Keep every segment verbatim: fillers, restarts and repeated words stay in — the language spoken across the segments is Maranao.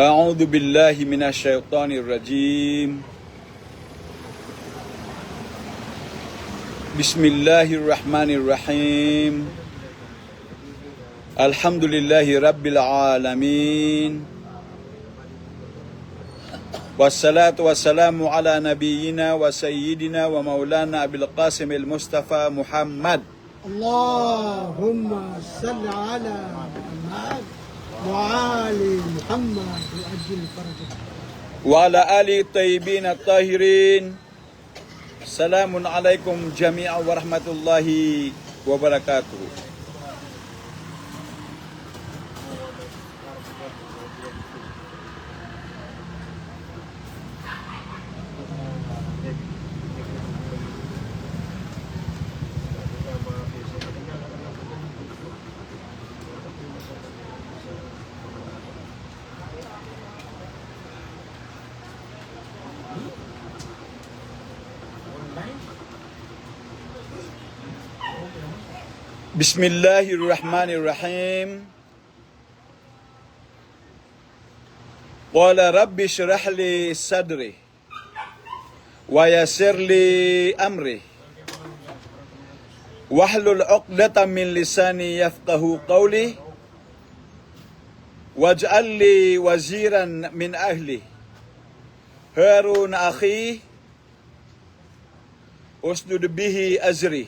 أعوذ بالله من الشيطان الرجيم. بسم الله الرحمن الرحيم. الحمد لله رب العالمين. والصلاة والسلام على نبينا وسيدنا ومولانا أبي القاسم المصطفى محمد. اللهم صل على محمد وآل محمد وعجل فرجه. وعلى آله الطيبين الطاهرين. السلام عليكم جميعا ورحمة الله وبركاته. بسم الله الرحمن الرحيم. قال رب اشرح لي صدري ويسر لي أمري واحلل عقدة من لساني يفقهوا قولي واجعل لي وزيرا من أهلي هارون أخي اشدد به أزري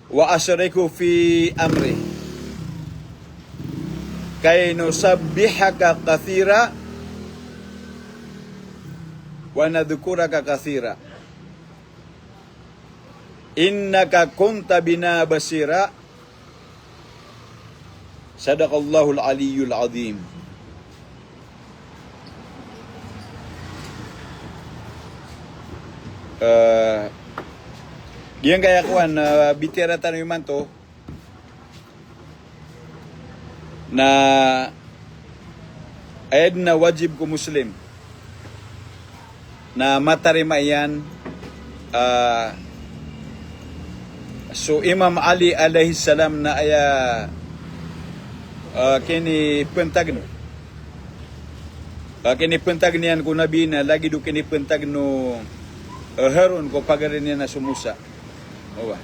وأشركه في أمري كي نسبحك كثيرا ونذكرك كثيرا إنك كنت بنا بصيرا. صدق الله العلي العظيم. Eh, giyangkaya kowan, eh, bitiyara tano imanto na aya dn a wajib ko Muslim na matarima iyan, ah, so Imam Ali alayhis salam na aya, ah, kinipntag, ah, kinipntag niyan ko Nabi na lagid o kinipntag o, ah, Harun ko pagari niyan na so Musa. Owa.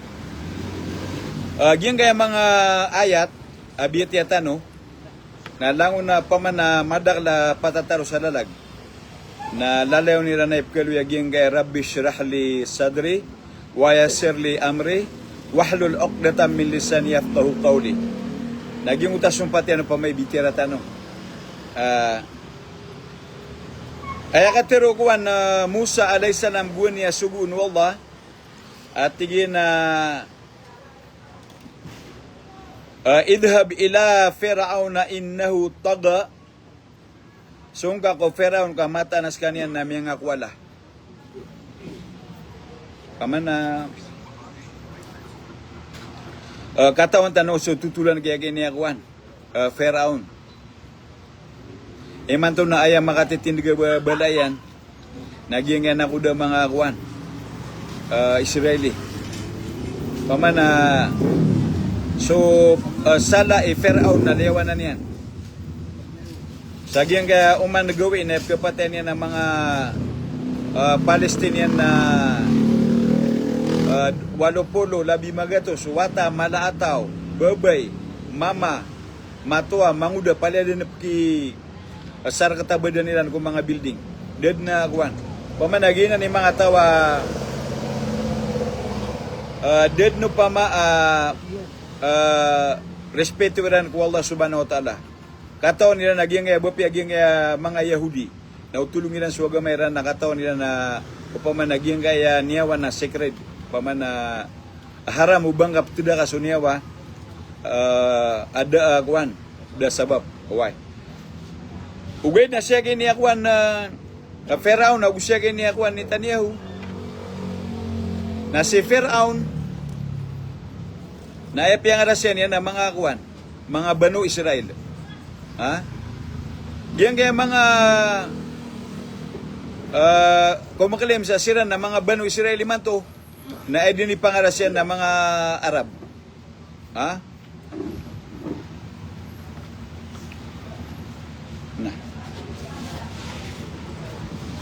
Ah, giyangkaya manga ayat a biyatiya tano, na langon a opama na madakl a patataro sa lalag, na lalayon iran a ipkhaaloy a giyangkaya Rabbi shrah li sadri wa yassir li amri wahlul uqdatan min lisani yafqahu qawli. Na giyangkoto a sompat iyan opama i bitiyara tano. Ah, aya katharo o kowan, ah, Musa alayhis salam gowani a sogoon o Allah, a tig iyan a, ah, idhhab ila Fir'auna innahu tagha. Song ka ko Firaun ka mataan a skaniyan na miyangakowala. Opama na, ah, katawan tano so totolan ki, ki niyan kowan, ah, Firaun. Imanto na aya makatitindg a ba-, bala iyan na giyangkaya na ko da manga kowan, ah, Israeli. Opama na so, ah, sala i Firaun na liyawanan iyan. Sa giyangkaya oman gawii na ipkhapatay niyan a manga, ah, Palestinian na, ah, walo polo labi magatos, wata, mala a taw, babay, mama, matowa, mangoda, palaya dn pki, ah, sarkt a badan iran ko manga building. Da dn a kowan. Opama na giyanan i manga taw a, ah, da dn opama, ah, ah, respeto iran ko Allah Subhanahu wa Ta'ala. Katawan iran a giyangkaya, ba apiya giyangkaya manga Yahudi na o tolong iran so agama iran na katawan iran a opama na giyangkaya niyawa na sacred, opama na haram o ba ngka ptdaka so niyawa, ah, a da, ah, kowan, da sabap, oway. Ogaid na siyaki niyan kowan, ah, Firaun, ago siyaki niyan kowan Netanyahu. Na si Firaun, na aya piyangarasiyan iyan na manga kowan, manga Banu Israel. Ha? Giyangkaya manga, ah, komaklaim sa siran na manga Banu Israel imanto, na aya dn i pangarasiyan na manga Arab. Ha?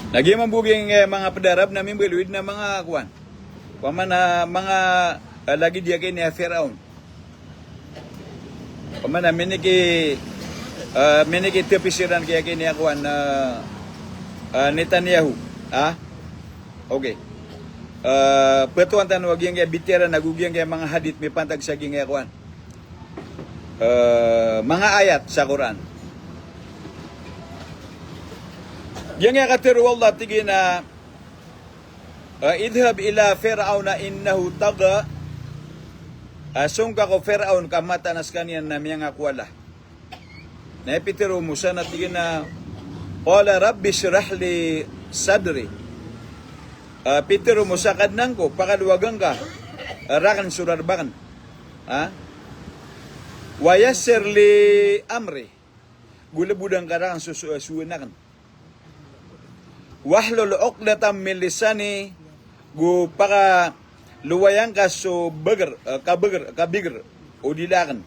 Lagid mambo giyangkai manga pd a Arab na mimbaloy dn a manga kowan. Opama na manga, ah, lagid iyan kini a Firaun. Opama na miniki, ah, miniki tepisiran kiya kini a kowan, ah, ah, Netanyahu. Ah? Okay. Ah, ptowan tano a giyangkai a bitiyaran ago giyangkai a manga hadith mipantag sa giyangkai a kowan. Eh, manga ayat sa Qur'an. Giyangkai a katharo o Allah, tig iyan a, eh, "Idhhab ila Fir'auna innahu tagha." Eh, song ka ko Firaun ka mataan a skaniyan na miyangakowala. Na aya pitharo o Musa na tig iyan a, "Qala rabbi shrah li sadri." Eh, pitharo o Musa, "Kadnan ko, pakalowagan ka, eh, rakn so rarb akn." Ha? "Wa yassir li amri." Go lbodan ka rakn so, so, so sowan akn. "Wahlul uqdatan min lisani." Go pakalowayan ka so bgr, eh, kabgr, kabigr o dila akn.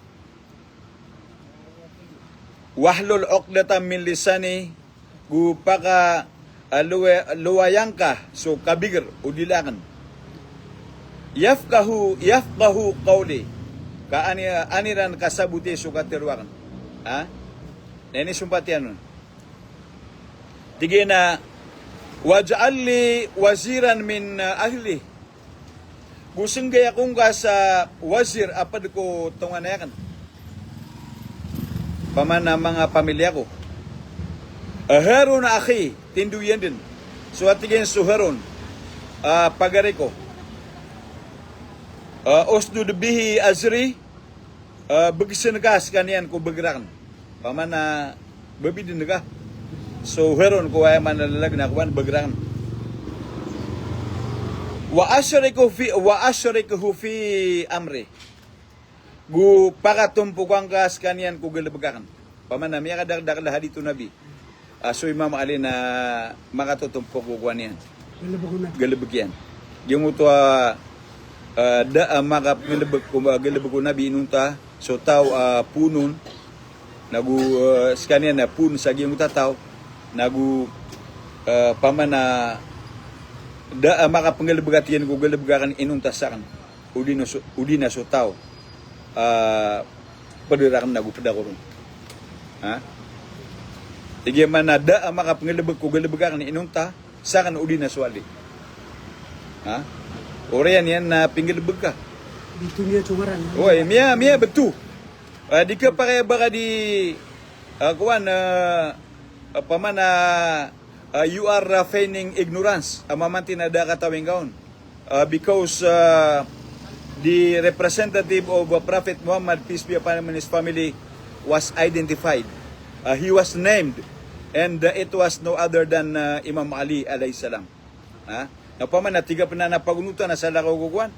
"Wahlul uqdatan min lisani." Go paka, ah, lowa-, lowayan ka so kabigr o dila akn. "Yafqahu, yafqahu qawli." Ka an i-, an iran kasaboti so katharo akn. Ha? Na inisompatiyan on. Tig iyan a, "Waj'al li waziran min, ah, ahli." Go snggayn ako ngka sa wazir a pd ko tonganay akn. Opama na manga pamilya ko. "Harun akhi," tindoyan dn. So a tig iyan so Harun, ah, pagari ko. Ah, "Ushdud bihi azri." Ah, bgsn ka skaniyan ko bgr akn. Opama na babidn ka. So Harun ko aya maana a lalag na kowan, bgr akn. "Wa ashrikhu fi, wa ashrikhu fi amri." Go pakatompok angka skaniyan ko galbk akn. Opama na miyakadakdakl a hadith o Nabi. Ah, so Imam Ali na makatotompok ko kowan iyan. Galbk o Nabi. Galbk iyan. Giyangkoto a, ah, da a makapangalbk ko, ah, galbk o Nabi inonta so taw a, ah, poon on. Nago, ah, skaniyan na poon sa giyangkoto a taw. Nago, ah, opama na da a makapangalbk a tig iyan ko galbk akn inonta sakn. Odi na so, odi na so taw a, ah, pd rakn nago pd ako ron. Ha? Tig iyan man a da a makapangalbk ko galbk akn inonta sakn odi na so Ali. Ha? Oriyan iyan na pinggalbk ka. Bito niyan so ngaran. Oy, miya, miya bito. Ah, di ka pakay baka di, ah, kowan, ah, opama na, ah, you are, ah, feigning ignorance. Ah, mamantin a da a katawi ngka on. Uh, because, uh, the representative of, uh, Prophet Muhammad, peace be upon him, and his family was identified. Uh, he was named, and, uh, it was no other than, uh, Imam Ali alayhis salam. Ha? Na opama na tig a pn a pagonotan a salakaw ko kowan,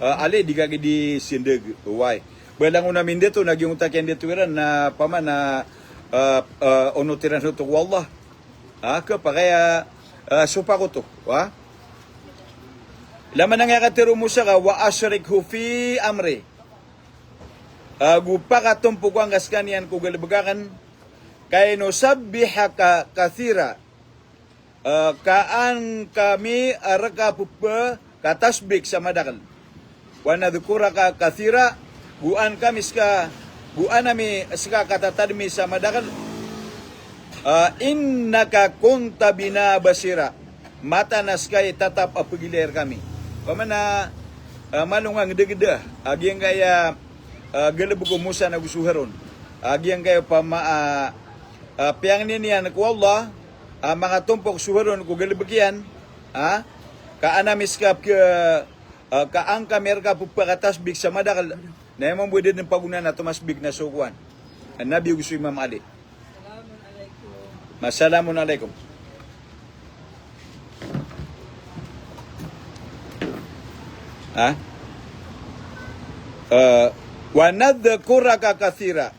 uh, Ali, di ka gii di sindg. Why? Ba langon a mindato na giyangkoto a kiyandato iran na opama na, uh, uh, onot iran oto ko Allah. Ha, khapakay a, ah, sopak oto, ha? Ilay man angkaya katharo o Musa ka, "Wa ashrikhu fi amri." Ah, go pakatompok angka skaniyan ko galbk akn, "kay nusabbihaka kathira." Ah, ka an kami, ah, rka pphakatasbik sa madakl. "Wa nadhkuraka kathira," go an kami ska, go an ami ska katatadmi sa madakl. Ah, "innaka kunta bina basira." Mataan a ska i tatap a pgilay rkami. Opama na, ah, malong a ngdgda a giyangkaya, ah, galbk o Musa nago so Harun. A giyangkaya opama, ah, ah, piyangnin iyan ko Allah, ah, makatompok so Harun ko galbk iyan, ah, ka an ami ska pk-, ah, ka an kami rka pphakatasbik sa madakl. Na aya mambo a da dn pagonaan a tomasbik na so kowan, a Nabi ago so Imam Ali. Assalamun alaikum. Ha? Eh, "Wa nadhkuraka kathira."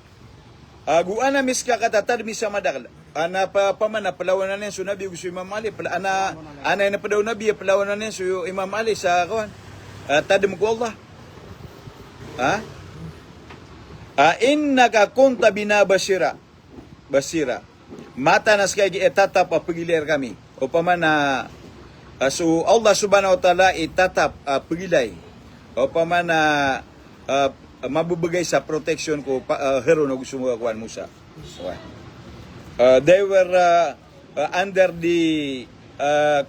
Ah, go an ami ska katatadmi sa madakl. Ana pa, opama na plawanan iyan so Nabi ago so Imam Ali, pla-, ana, ana aya pd o Nabi a plawanan iyan so Imam Ali sa kowan, ah, tadm ko Allah. Ha? Ah, "innaka kunta bina basira." Basira. Mataan a ska i tatap a pgilay rkami. opama na, ah, so Allah subhanahu wa ta'ala i tatap, ah, pegilay. Opama na, ah, mabebegay sa protection ko pa, ah, Harun ago so kowan, Musa. Wa. Uh, they were, uh, uh, under the, uh,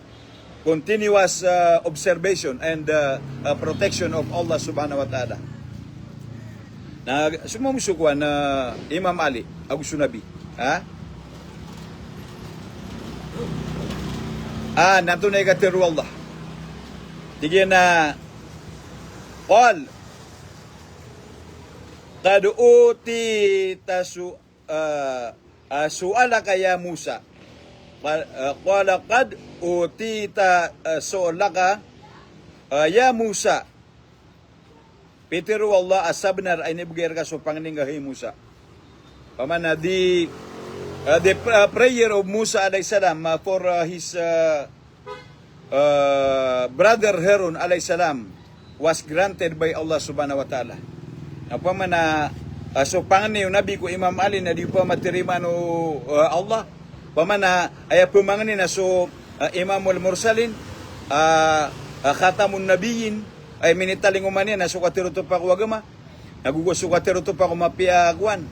continuous, uh, observation and, uh, uh, protection of Allah subhanahu wa ta'ala. Na so mama so kowan, uh, Imam Ali ago so Nabi. Ha? Ah, na antonaa i katharo o Allah? Tig iyan a, qal, qad utita su- ah, ah, su'alaka ya Musa. Qal-, ah, qala qad utita, ah, su'alaka, ah, ya Musa. Pitharo o Allah a sabenar a inibegay reka so pangni ngka, hay Musa. Opama na the, ah, the pr-, ah, prayer of Musa alayhis salam, ah, for, ah, his, ah, ah, brother Harun alayhis salam was granted by Allah subhanahu wa ta'ala. Opama na, ah, so pangni o Nabi ko Imam Ali na di opama tirimaan o, ah, Allah. Opama na aya pemangni na so, ah, Imamul Mursalin, ah, ah, Khatamun Nabiyyin, ay minitalingoma niyan na so katharo oto pa ko agama. Nago so katharo oto pa ko mapiya kowan,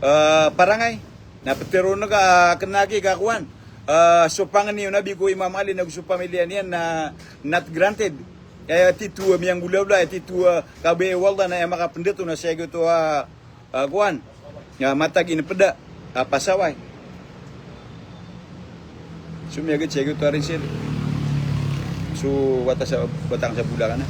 ah, parangay. Na pitharo on ka, ah, kena aki ka kowan. Ah, so pangni o Nabi ko Imam Ali nago so pamiliya niyan na not granted. Aya tito a miyanggolawla, aya tito a kabaya o Allah na aya makapendet on na sii giyoto a, ah, kowan. Ah, matag inepeda a pasaway. So miyaged sii giyoto a rinsil. So wata sa, batang sa bolakan a.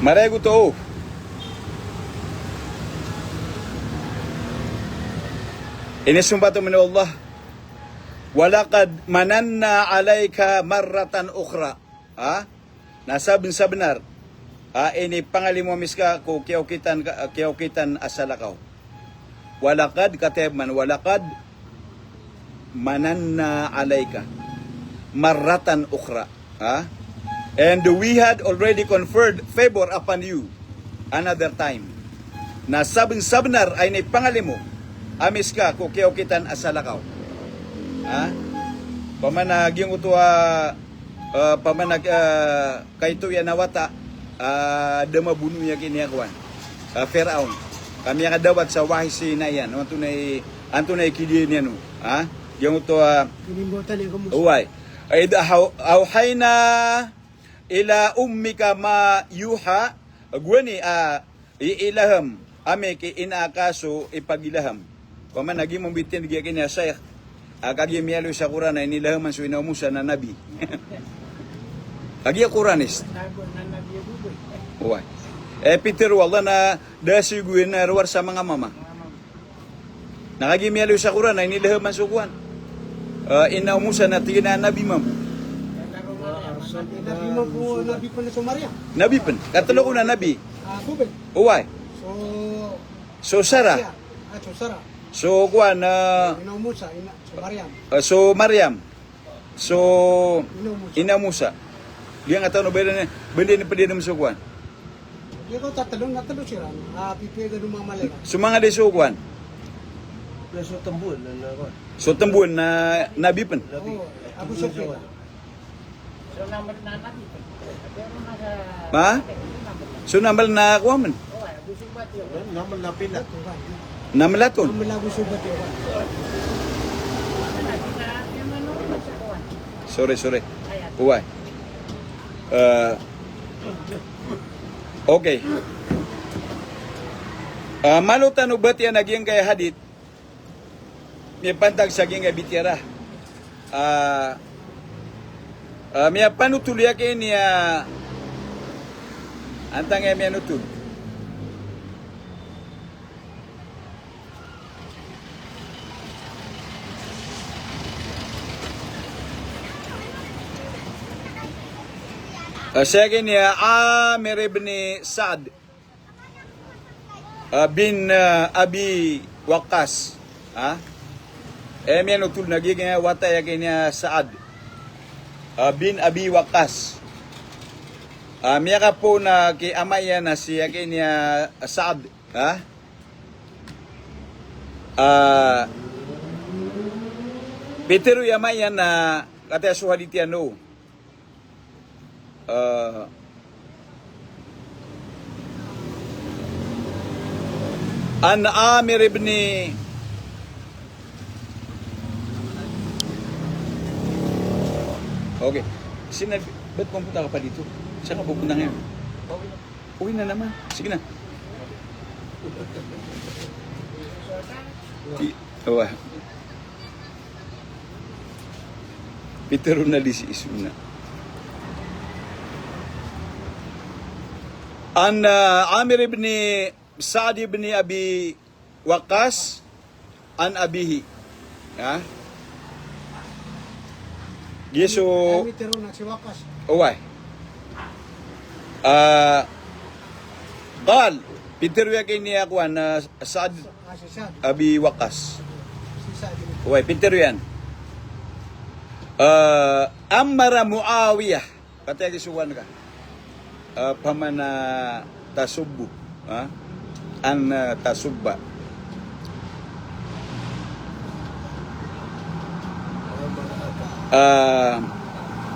Maray goto. Inisompat o Allah, "Walaqad mananna alayka marratan ukhra." Ha? Na saben-, sabenar a inipangalimo ami seka ko kiyaokitan ka, kiyaokitan a salakaw. Walaqad, kataya man, walaqad mananna alayka marratan ukhra. Ha? And we had already conferred favor upon you another time. Na saben-, sabenar a inipangalimo ami seka ko kiyaokitan a salakaw. Ha? Opama na giyangkoto a, ah, opama na, ah, kaito iyan a wata, ah, da mabono iyan ki niya kowan, ah, Firaun. Ka miyakadawat sa wahi si ina iyan, antonaa i, antonaa i kidiya niyan on. Ha? Giyangkoto a, oway. Idh aw-, awhayna ila ummika ma yuha, gowani a iilham ami ki ina aka so ipagilham. Opama na giya mambo i tindeg iyan a Sheikh, a kagiya miyaaloy sa Qur'an a inilhaman so ina o Musa na nabi. Kagiya Qur'anist. Oway. Eh, pitharo o Allah na da siyogo iyan a rowar sa manga mama. Na kagiya miyaaloy sa Qur'an a inilhaman so kowan, ah, ina o Musa na tig iyan a nabi mambo. Nabi mambo, nabi pen so Maryam. Nabi pen. Katelo kon a nabi. Ah, Ruben. Oway. So, so Sarah. Ah, so Sarah. So kowan, ah, ina o Musa, ina, so Maryam. Ah, so Maryam. So ina o Musa. Ina o Musa. Giyangkatan o ba iran, ba iran ped iyan so kowan. Di ko tatelo, na telo siran. Ah, pipiya gano manga malaikat. So manga di so kowan. Na so temboan na, na kowan. So temboan na nabi pen. Nabi. Oh, Abu Sufyan. Ha? So number na kowan pen. Number na pila. Number laton. Sorry, sorry. Oway. Eh, okay. Eh, malo tano batiya a giyangkaya hadith. Miyapantag sa giyangkai a bitiyara. Ah, ah, miyapanotol iyan ki niya, antang iyan miyanotol. Ah, sii ki niya Amir ibn Sa'd, ah, bin, ah, Abi Waqqas. Ha? Eh, miyanotol na giya wata iyan a giya Sa'ad, ah, bin Abi Waqqas. Ah, miyakapoon a ki ama iyan a si, a giya Sa'ad, ha? Ah, pitharo i ama iyan na kataya so hadith iyan o. Ah, an Amir ibn, okay. Sina, ba't pumunta ka pa dito? Saan ka pupunta ngayon? Uwi na naman. Sige na. Ti-, awa. Pitharo na di si Isuna. An, ah, Amir ibn Sa'd ibn Abi Waqqas an abihi. Ha? Giya so, Ami tero na si Waqqas. Oway. Ah, qal, pitharo iyan kini a kowan, ah, Sa'd Ah, si Sa'd. Abi Waqqas. Si Sa'd bin. Oway, pitharo iyan. Ah, amara Muawiyah. Kataya ki so kowan ka. Ah, pamana tasubbu, ha? An, ah, tasubba. Ah,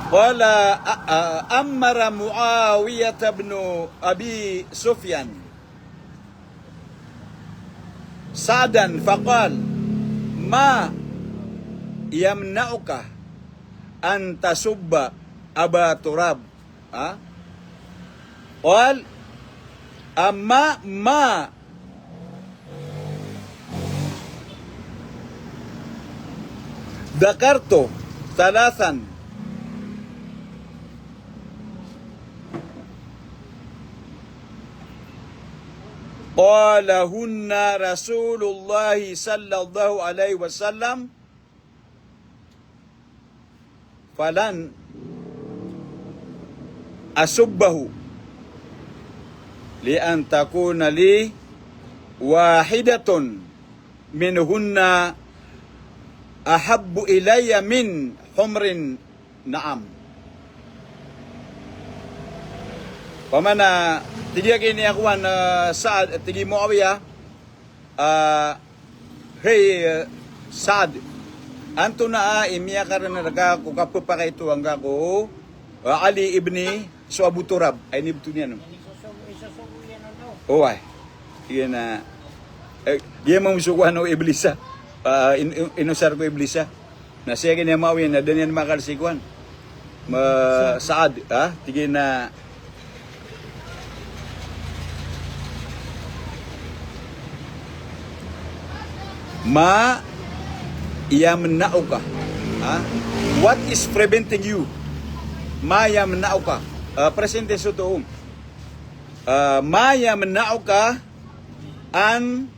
qala, ah, ah, amara Muawiyah bin Abi Sufyan Sa'dan faqal, "Ma yamna'uka an tasubba Aba Turab?" Ha? Qal, "Amma ma dhakartu thalathan." Qalahunna Rasulullah sallallahu alaihi wasallam, falan asubbahu, li an takuna li wahidatun minhunna ahabbu ilayya min humrin na'am. Pamana, tig iyan kini a kowan, ah, Sa'ad, tig i Muawiyah, ah, hey, ah, Sa'ad, antonaa i miyakarana rka ko kapphakaito angka ko, ah, Ali ibni so Abu Turab, ay, inibto niyan, no? Oway. Tig iyan a, eh, giya mambo so kowan o Iblisa. Ah, in-, in-, inosar ko Iblisa. Na sii kini a Muawiyah na da niyan makal si kowan. Ma-, Sa'ad, ha? Tig iyan a, "Ma yamna'uka?" Ha? What is preventing you? "Ma yamna'uka?" Ah, present tense oto. Ah, "Ma yamna'uka an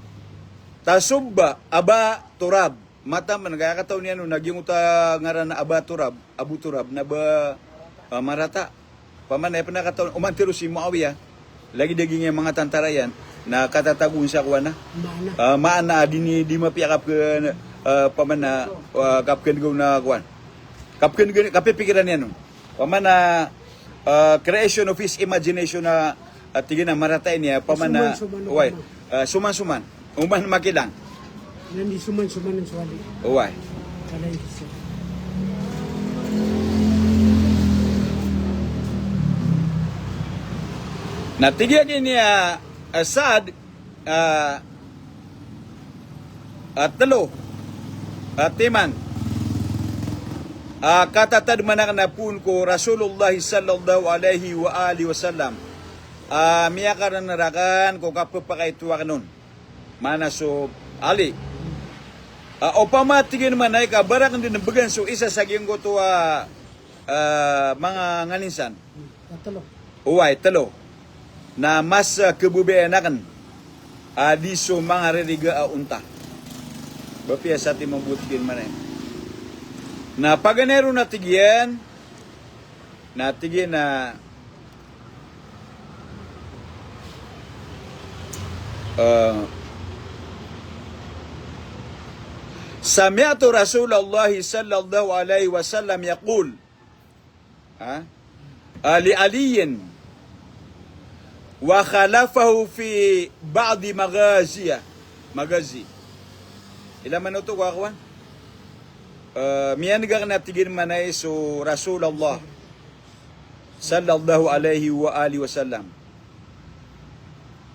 tasubba Aba Turab?" Mataman, kaya katawan iyan on na giyangkoto a ngaran a Aba Turab, Abu Turab, na ba, ah, marata. Pamana, aya pn a katawan, oman tero si Muawiyah, lagid a giya manga tantara iyan, na katatago on sa kowan a, maana. Ah, maana a di ni, di mapiya kapk-, ah, pamana, ah, kapkndgaw na kowan. Kapkndgaw, kapipikiran iyan on. Pamana, ah, creation of his imagination na, ah, tig iyan a marata ini, ah, pamana, soman-soman, oway, oman. Ah, soman-soman. Oman makilang. Nan di soman-soman so Ali. Oway. Kalay di sa. Na tig iyan kini a, ah, Sa'ad, ah, ah, tlo, ah, timan, ah, katatadman akn a poon ko Rasulullah sallallahu alaihi wa alihi wasallam, ah, miyakarana rakn ko kapphakaito akn on. Maana so Ali. Ah, opama tig iyan man a ika ba rakn dn bgan so isa sa giyangkoto a, ah, manga nganin san. Tlo. Oway, tlo. Na mas, ah, khababayaan akn a di so manga ririga a onta. Ba piya sa ti mambo tig iyan man a. Na paganay ron na tig iyan, na tig iyan a, ah, Sami'tu Rasulullah sallallahu alaihi wasallam yaqul, ha? Ah, li Aliyin wa khalafahu fi ba'di maghaziya. Maghazi. Ilay man oto ko kowan. Eh, miyan'g akn a tig iyan manay so Rasulullah sallallahu alaihi wa alihi wasallam.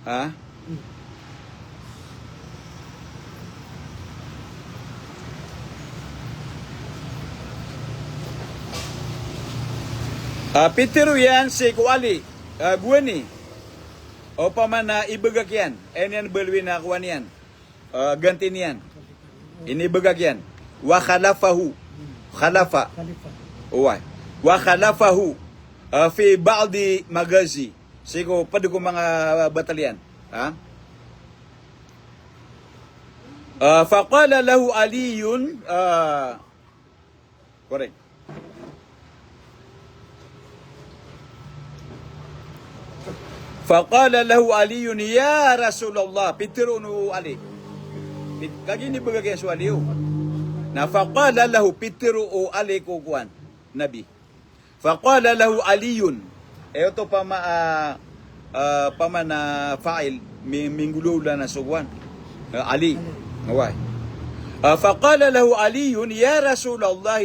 Ha? Ah, pitharo iyan sii ko Ali, ah, gowani. Opama na ibgay akn iyan, aya niyan baloy na kowan iyan. Ah, ganti niyan. Inibgay akn iyan. Wa khalafahu. Khalafa. Oway. Wa khalafahu, ah, fi ba'di maghazi. Sii ko pd ko manga bataliyan. Ha? Ah, faqala lahu Aliyun, ah, Korek. Faqala lahu Aliyun, "Ya Rasulullah," pitharo o Ali. Pit-, kagiya inibgay akn iyan so Ali, o. Na faqala lahu, pitharo o Ali ko kowan, Nabi. Faqala lahu Aliyun. Aya oto pama, ah, ah, pama na fa'il, mi-, minggolawla na so kowan. Ah, Ali. Oway. Ah, faqala lahu Aliyun, "Ya Rasulullah,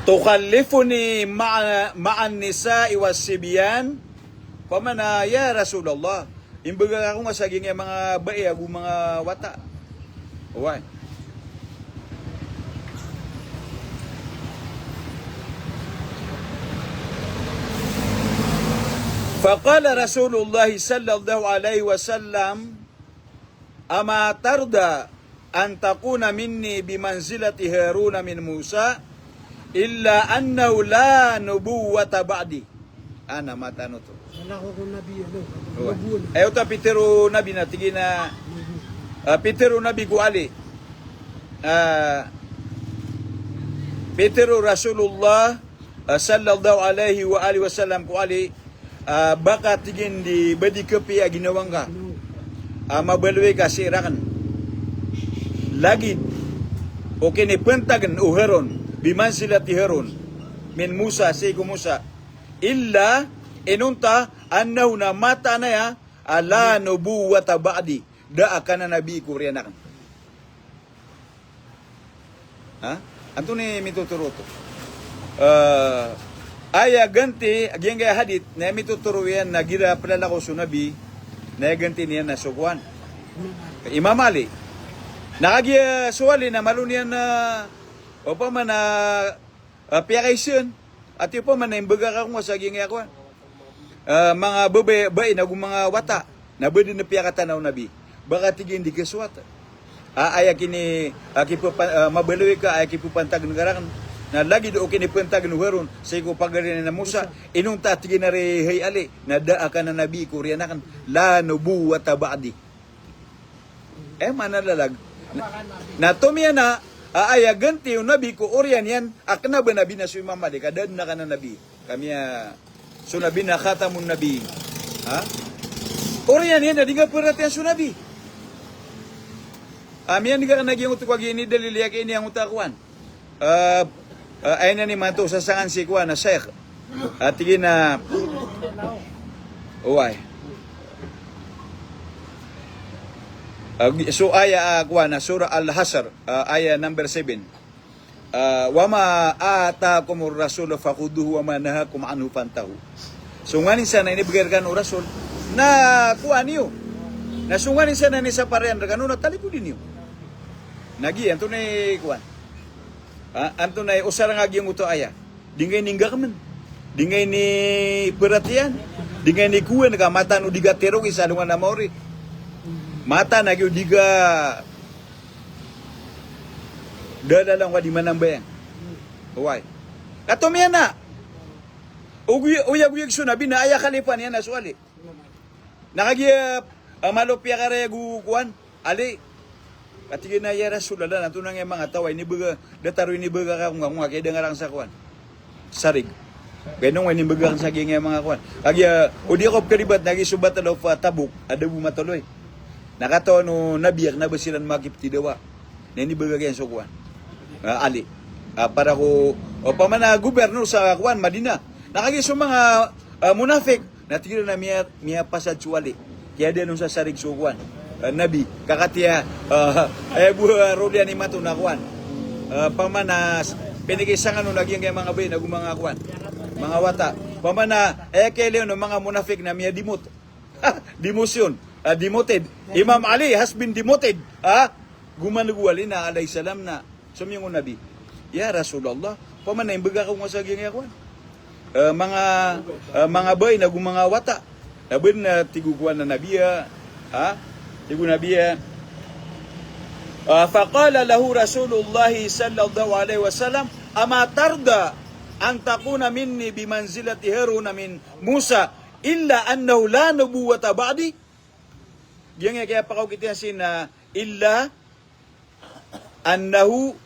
tukhallifuni ma'a, ma'an nisa'i was sibyan?" Pama na, "Ya Rasulullah, imbgay ka ako nga sa giyangkaya manga bai ago manga wata." Oway. Faqala Rasulullah sallallahu alaihi wasallam, "Ama tarda an takuna minni bimanzilati Haruna min Musa, illa annahu la nubuwwata ba'di?" Ana matano to. Wala ko kon nabi, ano, Oway. Nubuwwat. Aya oto a pitharo o Nabi na tig iyan a, ah, pitharo o Nabi ko Ali. Ah, pitharo o Rasulullah, ah, sallallahu alaihi wa alihi wasallam ko Ali, ah, ba ka tig iyan di ba di kapiya a ginawa ngka a mabaloy ka sii rakn. Lagid o kinipantagn o Harun, bimanzilati Harun, min Musa, sii ko Musa. Illa, inonta, annahu na mataan aya, a la nubuwwata ba'di. Da a kananabi ko oriyan akn. Ha? Antonaa i mitotoro oto? Eh, aya ganti, giyangkaya hadith, na aya mitotoro iyan na igira plalakaw so Nabi, na aya ganti niyan na so kowan, Imam Ali. Na kagiya so Ali na malo niyan na, opama na, ah, piyakaisan. Ati opama na imbgay ka ako nga sa giyangkaya kowan. Ah, manga babay, bai nago manga wata. Na ba dn piyakatana o Nabi. Ba ka tig iyan di kasowat. Ah, aya kini, ah, kipepa-, ah, mabaloy ka, aya kipepantagn ka rakn. Na lagid o kinipantagn o Harun sii ko pagari niyan a Musa. Inonta tig iyan a ri hay Ali. Na da a kananabi ko oriyan akn. La nubuwwata ba'di. Eh, mana lalag. Na, na tomiyan a, a, aya ganti o Nabi ko oriyan iyan, a kna ba Nabi na so Imam Ali, ka da dn a kananabi. Kamiya, so Nabi na khatamun Nabi. Ha? Oriyan iyan na di ngka peratiyan so Nabi. Amiyan di ka kna giyangkoto ko kagiya inidalil iyan ka ini angkoto a kowan. Ah, ah, aya niyan imanto sasangan si kowan a Sheikh. Ah, tig iyan a, oway. Ah, gi-, so aya, ah, kowan a Surah Al-Hashr, ah, aya number seven. Ah, "Wa ma atakumur rasulu fakhudhuhu wa ma nahakum anhu fantahu." So nganin sa na inibgay rkano o Rasul, na kowaa niyo. Na so nganin sa na inisapar iyan rkano, na talikodi niyo. Na giya, antonaa i kowan. Ha, antonaa i osar nga giyangkoto a aya. Di ngka ini nggakmn. Di ngka ini peratiyan. Di ngka ini kowan ka mataan o di ka terogis sa alongan a maori. Mataan a giyo di ka dalala nga di manambayang. Oway. Ka tomiyan a, ogoy-, oyagoyag so Nabi na aya khalifa niyan na so Ali. Na kagiya, ah, malo piyakarayag o kowan, Ali. Ka tig iyan a, "Ya Rasulullah, na antonaa i manga taw a inibgay, datar o inibgay ka ako nga, ako nga, kaya da nga rakn sa kowan. Sarig." Kaya ino nga inibagak sa giyangkaya manga kowan. Kagiya, o di ako pkaribat na giya so Battle of, ah, Tabuk, a da bo matoloy. Na katawan o Nabi a kna ba siran makiptidawa. Na inibagak iyan so kowan. Ah, Ali. Ah, para ko, opama na gobernor sa kowan, Madina. Na kagiya so manga, ah, munafik, na tig iran a miya, miyapasad so Ali. Kiyadaan on sa sarig so kowan. Ah, Nabi. Ka katii a, ah, aya bo, ah, roliyan imanto na kowan. Ah, opama na s-, pinikisangan on a giyangkaya manga bai, na go manga kowan. Manga wata. Opama na, aya kiyailay on o manga munafik na miyadimot. Demotion. Ah, demoted. Imam Ali has been demoted. Ah, go man go Ali na alayhis salam na somiyong o Nabi. Ya Rasulullah, opama na inibagak ako nga sa giyangkaya kowan. Eh, manga, eh, manga bai na go manga wata. Na ba dn, eh, tig o kowan a Nabi a, ha? Tig o Nabi a, ah, faqala lahu Rasulullah sallallahu alaihi wasallam, "Ama tarda an takuna minni bimanzilati Haruna min Musa, illa annahu la nubuwwata ba'di?" Giyangkaya kiyapakaokit iyan sii na illa annahu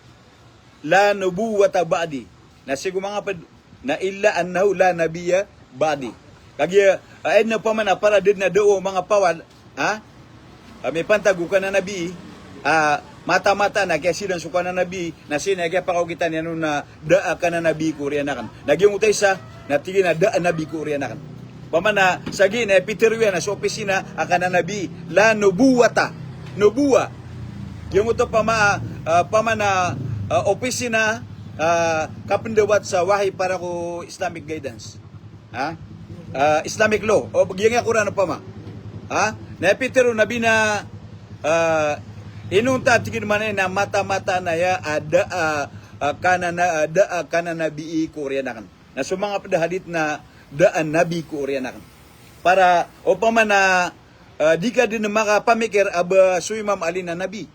la nubuwwata ba'di. Na sii ko manga pd na illa annahu la nabiyya ba'di. Kagiya, ah, aya na opama na para da dn a da'wa o manga pawal, ha? Ah, mipantag ko kananabi, ah, mataan-mataan a kiyasidan so kananabi, na sii na kiyapakaokitan iyan on na da a kananabi ko oriyan akn. Na giyangkoto a isa, na tig iyan a da a nabi ko oriyan akn. Opama na, sa giya na pitharo iyan a so opisina a kananabi, la nubuwwata. Nubuwa. Giyangkoto opama, ah, opama na, ah, opisina, ah, kapndawat sa wahi para ko Islamic guidance. Ha? Ah, Islamic law. O, giyangkaya Quran opama. Ha? Na pitharo o Nabi na, ah, inonta tig iyan mambo na mataan-mataan aya a da, ah, ah, kanana-, ah, da, ah, kananabi ko oriyan akn. Na so manga pd a hadith na da a nabi ko oriyan akn. Para opama na, ah, di ka dn makapamikir a ba so Imam Ali na nabi.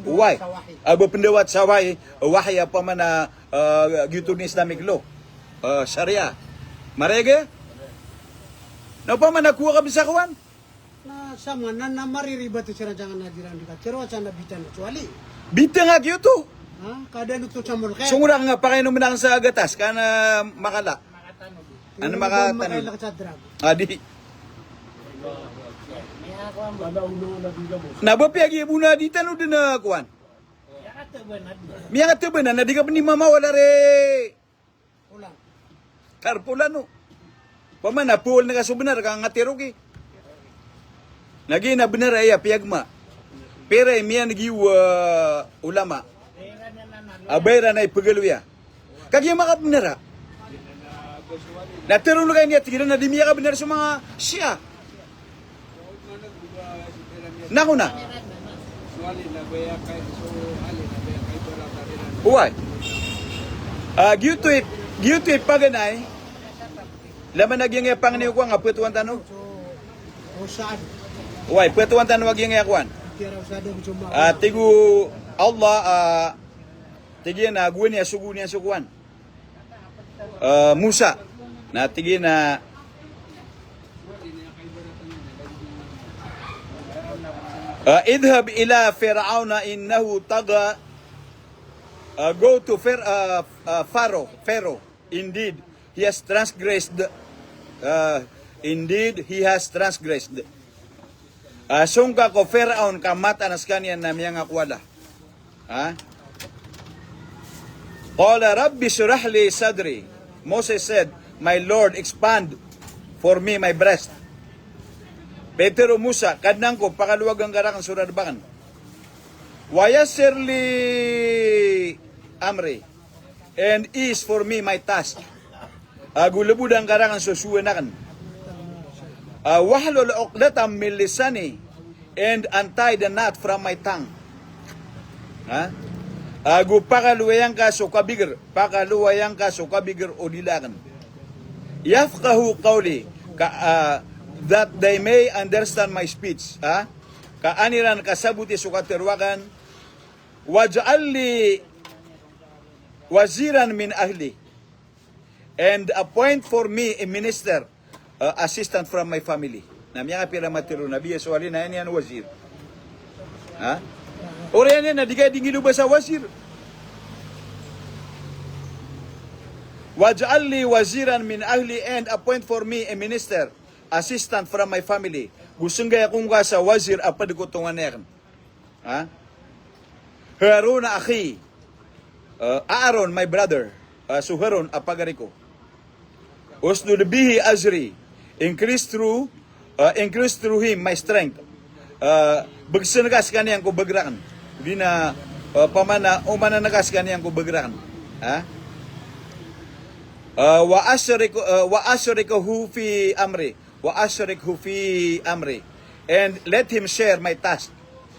Why? A ba pndawat sa wahi, wahi opama na, ah, giyoto dn i Islamic law. Ah, Sharia. Maregen? Na opama na kowa ka bs a kowan? Na sama na, na mariribat o siran sa nga na di ran di katharo a sa na bitang o Ali. Bitang a giyoto. Ha? Kada no to sa mulke. Songora nga pakainom na sa gatas, ka na makala. Ano, makatano. Makailak sa drug. Adi. Na ba piyagiya bo na di tano dn a kowan. Miyakatabanan na di ka pn di mamawala re. Pulan. Kar pulan o. Opama na pol na ka so bnar ka nga tiroki. Na giya na bnar aya piyagma. Pira i miyan giya, ah, ulama. A ba iran a ipagaloya. Kagiya makabnar a. Na tero lagay niya tig iran na di miyakabnar so manga Shia. Na ko na. Oway. Ah, giyoto i, giyoto i paganay. Laman a giyangkaya pangni ko nga petowan tano. Oway, petowan tano a giyangkaya kowan. Ah, tig o Allah, ah, tig iyan a gowani a sogo niyan so kowan. Ah, Musa. Na tig iyan a, ah, "Idhhab ila Fir'auna innahu tagha." Ah, go to Phar-, ah, ah, Pharaoh. Pharaoh. Indeed, he has transgressed. Ah, indeed, he has transgressed. Ah, song ka ko Firaon ka mataan a skaniyan na miyangakoala. Ha? Qala, "Rabbi shrah li sadri." Moses said, "My Lord, expand for me my breast." Pitharo o Musa, "Kadnan ko, pakalowagan ka rakn so rarb akn." "Wa yassir li amri." And ease for me my task. Ago lbodan ka rakn so sowan akn. Ah, wahlul uqdatan min lisani, and untie the knot from my tongue. Ha? Ago pakalowayan ka so kabigr, pakalowayan ka so kabigr o dila akn. Yafqahu qawli, ka, ah, that they may understand my speech. Ha? Ka an iran kasaboti so katharo akn. Waj'al li waziran min ahli, and appoint for me a minister, uh, assistant from my family. Na miyakapira matero o Nabi a so Ali na aya niyan wazir. Ha? Oriyan iyan na di ka di nggiloba sa wazir. Waj'al li waziran min ahli, and appoint for me a minister, assistant from my family. Go sengga ako ngka sa wazir a ped ko tonganay aken. Ha? Harun akhi. Uh, Aaron, my brother. Uh, so Harun a pagari ko. Ushdud bihi azri. Increase through, uh, increase through him my strength. Uh, begsen ka sekaniyan ko beg raken. Di na, uh, pamana, omanan ka sekaniyan ko beg raken. Ha? Uh, wa ashrik, uh, wa ashrikhu fi amri. Wa ashrikhu fi amri. And let him share my task.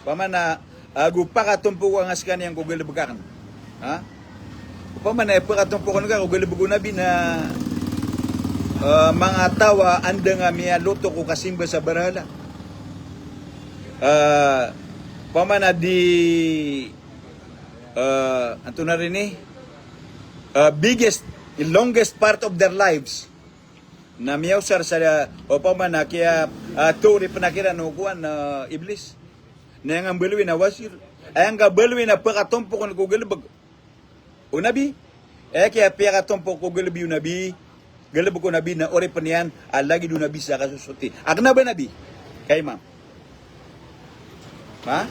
Pamana, ah, go pakatompok nga sekaniyan ko galebek aken. Ha? Pamana, eh, pakatompok nga ko galebek o Nabi na, ah, manga taw a anda nga miyaloto ko kasimba sa barahala. Ah, pamana di, ah, antonaa ron ini? Ah, biggest, longest part of their lives. Na miyaosar sa, opama na kiya, ah, tori penakiran o kowan, ah, Iblis. Na aya nga mbaloy na wazir. Aya nga mbaloy na pakatompok ko galebek o Nabi. Aya kiya piyakatompok ko galebek o Nabi. Galebek o Nabi na oripen iyan a lagid o Nabi sa kasosoti. Aken a ba Nabi? Kay Imam. Ha?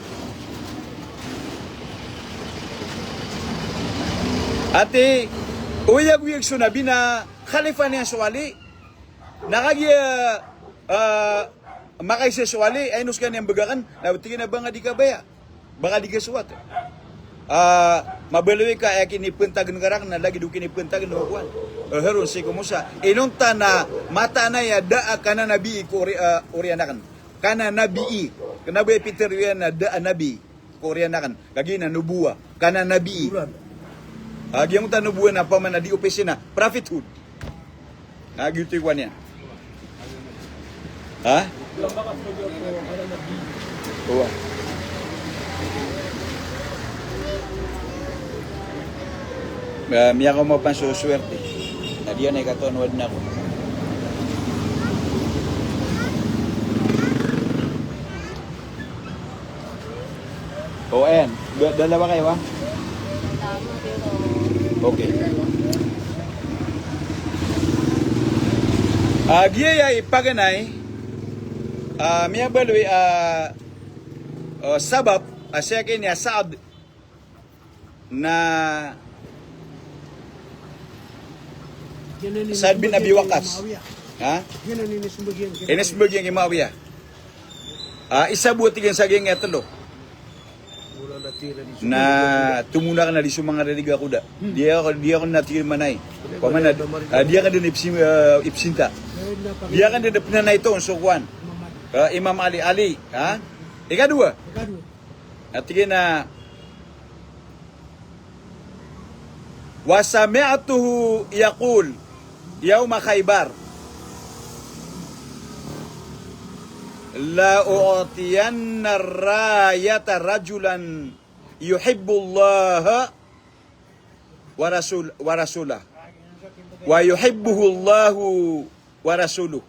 Ati, oyag-oyag so Nabi na khalifa niyan so Ali. Na kagiya, ah, makaisa so Ali, ay ino sekaniyan beg aken, na tig iyan a ba nga di kabaya. Ba nga di kasowat. Ah, mabaloy ka, aya kinipentagen ka raken, na lagid o kinipentagen o kowan. Eh, Harun sii ko Musa. Inonta na mataan aya da a kananabi ko ori-, ah, oriyan aken. Kananabii. Kena ba ipitharo iyan a da a nabi ko oriyan aken. Kagiya na nubuwa. Kananabii. Kagiya ngkoto a nubuwa na pamana di opisina. Prophethood. Na giyoto i kowan iyan. Ha? Owa. Ah, miyakaoma pan so swerte. Na di iyan a ikatoon o adn ako. O, ayan. Da-, dalawa kayo, ha? Okay. Ah, giyaya i paganay, ah, miyabaloy, ah, ah, sabap, ah, sii ki ini a Saad na Saad bin Abi Waqqas. Ha? Inisembag iyan ki Muawiyah. Ah, isa bo, tig iyan, sa giyangkaya telo. Na tomo aken a di so manga ririga ko da. Di ako, di ako na, tig iyan, manay. Pamana, ah, di aken den ipsin-, ah, ipsinta. Di aken den penanay ton so kowan. Ah, Imam Ali, Ali, ha? Ikadowa. A tig iyan a, "Wa sami'tuhu yaqul yawma Khaybar, la u'tiyanna rayata rajulan yuhibbullaha wa rasul-, wa rasulah. Wa yuhibbuhullahu wa rasuluh."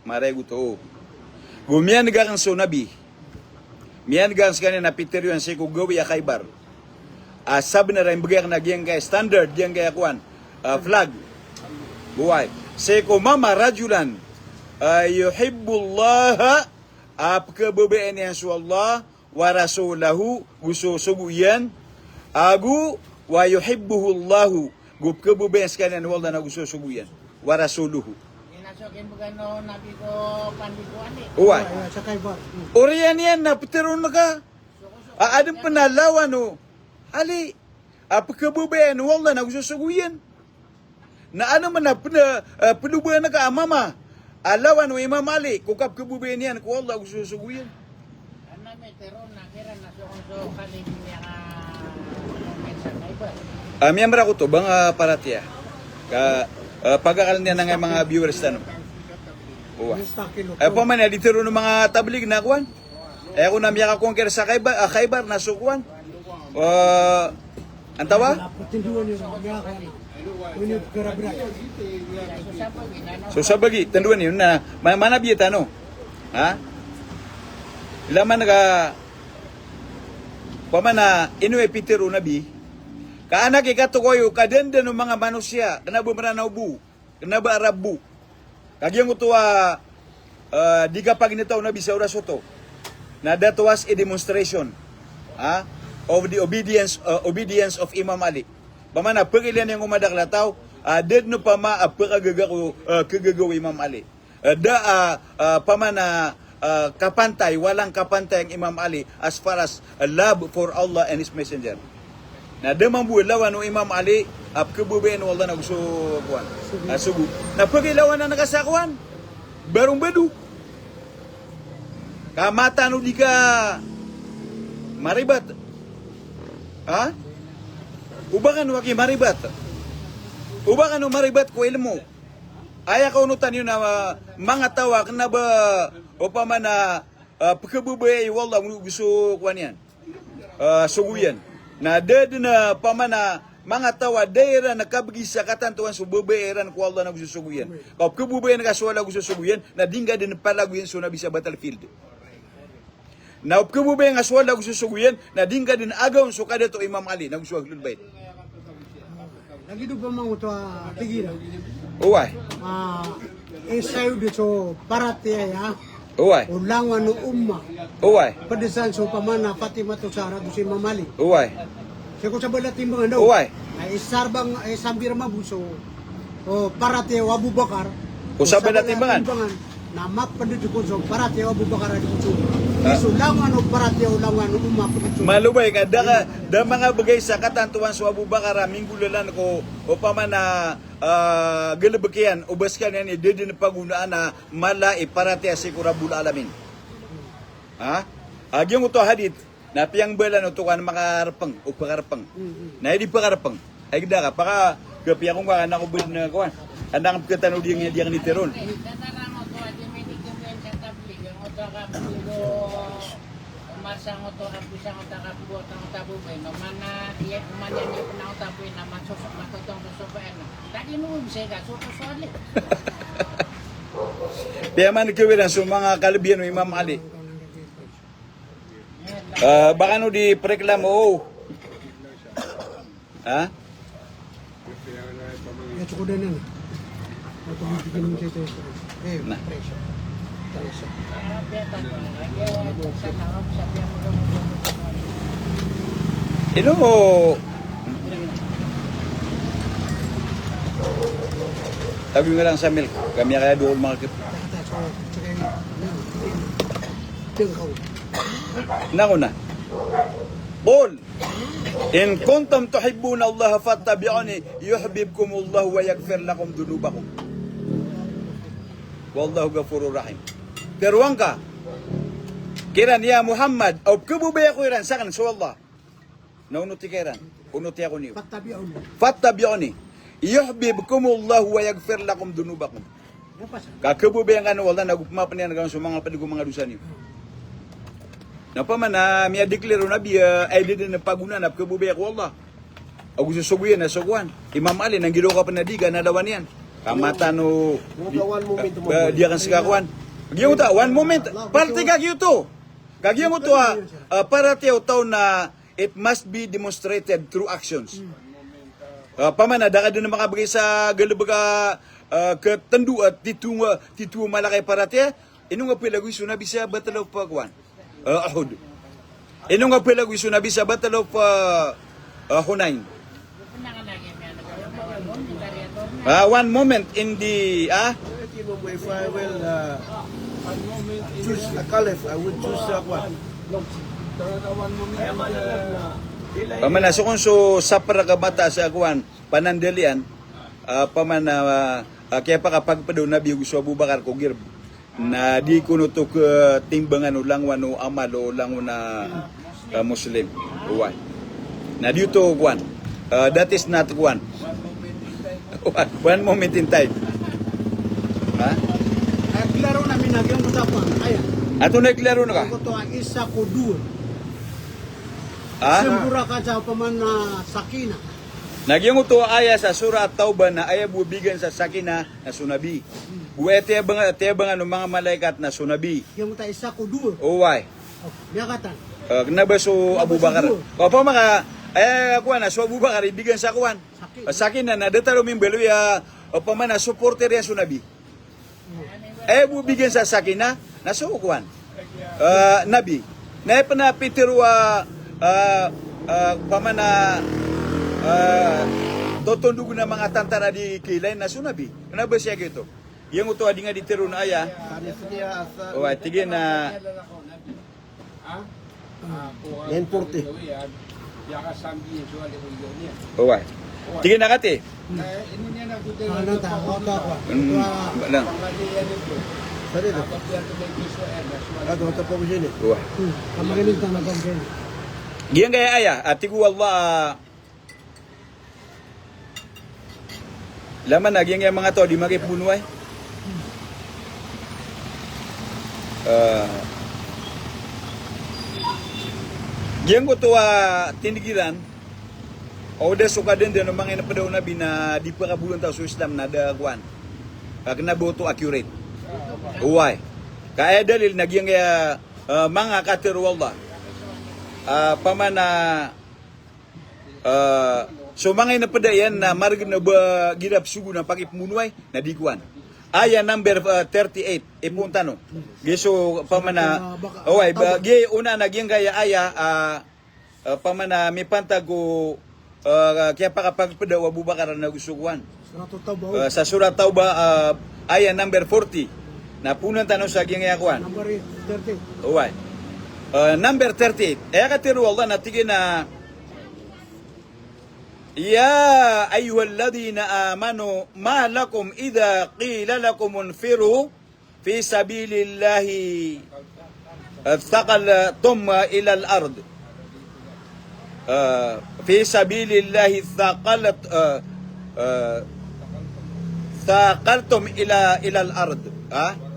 Marayag oto. Go miyaneg aken so Nabi. Miyaneg aken sekaniyan a pitharo iyan sii ko gawii a Khaybar. A sabnar a imbegay aken a giyangkaya standard, giyangkaya kowan, ah, flag. Oway. Sii ko mama rajulan, ah, yuhibbullaha, a pekhababayaan iyan so Allah, wa rasulahu, go so sogo iyan, ago wa yuhibbuhullahu, go pekhababayaan sekaniyan o Allah na go so sogo iyan, wa rasuluhu. Oway. Oriyan iyan na petharoon ka a aden pen a lawan o Ali a pekhababayaan o Allah na go so sogo iyan. Na aden pen a pena-, eh, pelobayan ka a mama a lawan o Imam Ali ko kapekhababayaan iyan ko Allah ago so sogo iyan. Ah, miyamera ko oto, ba nga paratiyaya. Ka, eh, pagakalen iyan angkai manga viewers tano. Oway. Eh, pamana di tero o manga tablig na kowan. Eh, ako na miyaka-conquer sa Khaybar, ah, Khaybar na so kowan. Eh, antaa? So sabagi, tendoan iyo na, ma-, manabi tano. Ha? Ilaman ka, pamana, ino i pitharo o Nabi, Ka anak i katokawi o kadandan o manga manosiya, kena ba Meranaw bo, kena ba Arab bo. Kagiya ngoto a, eh, di kapaginetaw o Nabi sa oras oto na that was a demonstration, ha, of the obedience, eh, obedience of Imam Ali. Pamana pagilaya niyan ko madakel a taw, ah, da den opama a pekagaga ko, eh, kagaga o Imam Ali. Eh, da, ah, ah, pamana, ah, kapantay, walang kapantay ang Imam Ali as far as, ah, love for Allah and His Messenger. Na da mambo a lawan o Imam Ali a pekebabayaan o Allah nago so kowan, ah, sogo. Na pegilawan anan ka sa kowan, barong bado. Ka mataan o di ka maribat. Ha? O ba kano aki maribat? O ba kano maribat ko ilmo? Aya kaonotan iyo na, ah, manga taw a kena ba opama na, ah, pekebabayai o Allah go so kowan iyan, ah, sogo iyan. Na da den a pamana manga taw a da iran kabegi sa katantowan so babayai iran ko Allah nago so sogo iyan. Ka o pekebabayaan ka so Allah go so sogo iyan, na di ngka den palagoyan so Nabi sa battlefield. Na o pekebabayaan ka so Allah go so sogo iyan, na di ngka den agawn so kadato o Imam Ali nago so Ahlul Bait. Lagid o pamana oto a tig iran. Oway. Ah, isa iyo di so paratiyaya. Oway. O langowan o umma. Oway. Ped san so pamana Fatimatu Zahra go si Imam Ali. Oway. Sii ko sabala timbangan daw. Oway. Na isa bang, eh, sambir mambo so, o paratiyaya o Abu Bakar. O sabala timbangan. Na maped ko so paratiyaya o Abu Bakar a di ko so. Ah. So langowan o paratiyaya o langowan o umma ped so. Malobay ka, da ka, da manga begay sa katantowan so Abu Bakar a minggolalan ko opama na, ah, galebek iyan, o ba sekaniyan i da den pagonaan a mala i paratiyaya sii ko Rabbul Alamin. Ha? A giyangkoto a hadith, na piyangbalan oto kan makarepeng, o pakarepeng. Mm, mm. Na aya di pakarepeng. Ay geda ka, paka, kapiya ko ngka, anak ko bed na kowan. Anak ko katano di ngka, di ngka niteron. Piyaman kewiran so manga kalebihan o Imam Ali. Ah, ba kano di preklamo, o. Ha? Na. Ino mo. Tabi nga lang sa milk. Kami kaya doon mga kip-, Nako na. Qul in kuntum tuhibbunallaha fattabi'uni yuhbibkumullahu wa yaghfir lakum dhunubakum. Wallahu ghafurur rahim. Teroang ka kiran, ya Muhammad, a o pekhababaya ko iran saken so Allah, na onoti ka iran, onoti ako niyo. Fattabi'uni. Fattabi'uni. Yuhbibkumullahu wa yaghfir lakum dhunubakum. Ka khababaya ngka o Allah, na go pemapen iyan rkano so manga ped ko manga dosa niyo. Na opama na miyadeclare o Nabi a, eh, ay di den pagonaan a pekhababaya ko Allah ago so sogo iyan, na so kowan, Imam Ali, na giraw ka pen a di ka na lawan iyan. Ka mataan o di, eh, di aken seka kowan. Giyangkoto, one moment. Parti ka giyoto. Ka giyangkoto a, ah, paratiyaya o taw na it must be demonstrated through actions. Ah, opama na da ka den makabegay sa galebek a, ah, ketendo a tito, tito a malakay paratiyaya, ino nga pelagoy so Nabi sa Battle of, ah, kowan, ah, Uhud. Ino nga pelagoy so Nabi sa Battle of, ah, ah, Hunain. Ah, one moment in the, ah? If I will, uh, choose a caliph, I would choose, uh, one. Opama na so kon so saprak a mata sa kowan, panandalian, ah, opama na, ah, ah, kiyapakapagped o Nabi ago so Abu Bakar ko girb. Na di kon oto ketimbangan o langowan o amal o langon a, ah, Muslim. Oway. Na di oto kowan. Ah, that is not kowan. One moment in time. Ha? Ay, klaro na mina giyangkoto a kowan. Aya. Antonaa i klaro na ka? Giyangkoto a isa ko dowa. Ha? Sembor ka sa opama na sakinah. Na giyangkoto a aya sa Surah At-Taubah na aya bo a bigan sa sakinah na so Nabi. Go aya tiyabang, tiyabangan o manga malaikat na so Nabi. Giyangkoto a isa ko dowa. Oway. Oh, miyakatan. Eh, kena ba so Abu Bakar? Kena ba so dowa? Opama ka, Eh, kowan, na so Abu Bakar, ibigan sa kowan. Sakinah. Sakinah, na da tano mimbaloy a, opama na supporter iyan so Nabi. Eh, bo bigan sa sakinah, na so kowan. Eh, Nabi. Na aya pn a pitharo a, eh, eh, opama na, eh, totondog na manga tantara di kilain na so Nabi. Kna ba sii giyoto. Giyangkoto a di nga di tharoon a aya. Oway, tig iyan a nine forty. Oway. Tig iyan a kati. Hmm, ba lang. Oway. Giyangkaya aya, a tig o Allah, a, Laman a giyangkaya manga taw a di makipmbonowai. Eh, giyangkoto a tindg iran, o da so kadndn o manga inpda o Nabi na di pkabolontao so Islam na da kowan. Ka kna ba oto accurate. Oway. Ka aya dalil na giyangkaya, eh, manga katharo o Allah. Ah, opama na Ah, so manga inpda iyan na margn o ba igira psogo na pakipmbonowai, na di kowan. Aya number, ah, thirty-eight, ipoon tano. Giya so opama na, oway, ba, giya ona na giyangkaya aya, ah, ah, opama na mipantag ko, ah, kiyapakapagpda o Abu Bakar na go so kowan. Surat At-Tawbah. Eh, sa Surat Tawbah, eh, aya number forty. Na poonan tano sa giyangkaya kowan. Number thirty. Oway. Eh, number thirty. Aya katharo o Allah na tig iyan a, "Ya ayyuhalladhina amanu, ma lakum idha qila lakum unfiru fi sabilillahi, eh, thaqaltum ilal ard." Eh, fi sabilillahi thaqalat-, eh, eh, thaqaltum ila, ilal ard. Ha?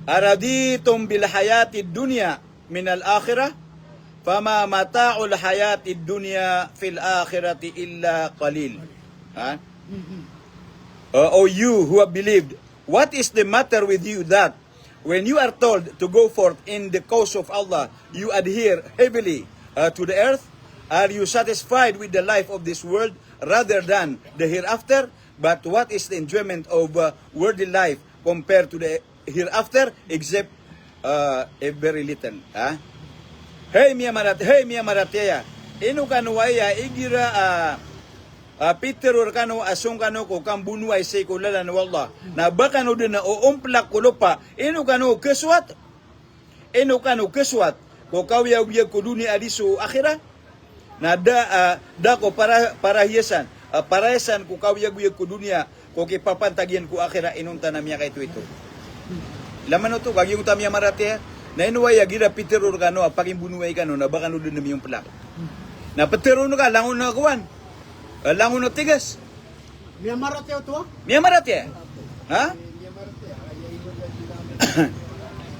Araditum bil hayatid dunya minal akhirah, fama mata'ul hayatid dunya fil akhirati illa qalil. Ha? Uh, O you who have believed, what is the matter with you that when you are told to go forth in the cause of Allah, you adhere heavily, uh, to the earth? Are you satisfied with the life of this world rather than the hereafter? But what is the enjoyment of, uh, worldly life compared to the hereafter, except, uh, a very little, ha? Hay miyamarat-, hay miyamaratiyaya, ino kano aya igira, ah, ah, pitharo rkano a song kano ko kambonowai sii ko lalan o Allah, na ba kano dn o omplak ko lopa, ino kano khasowat? Ino kano khasowat ko kaoyagoyag ko doniya a di so akhirah? Na da, ah, da ko para-, parahiyasan, ah, parahiyasan ko kaoyagoyag ko doniya ko kipapantag iyan ko akhirah inonta na miyakaitoito. Laman oto, ka giyangkoto a miyamaratiyaya. Na ino aya igira pitharo rkano a pakimbonowai kano na ba kano dn miyomplak. Na pitharo on ka langon a kowan. Ah, langon a tigas. Miyamaratiyaya oto, ah? Miyamaratiyaya. Ha?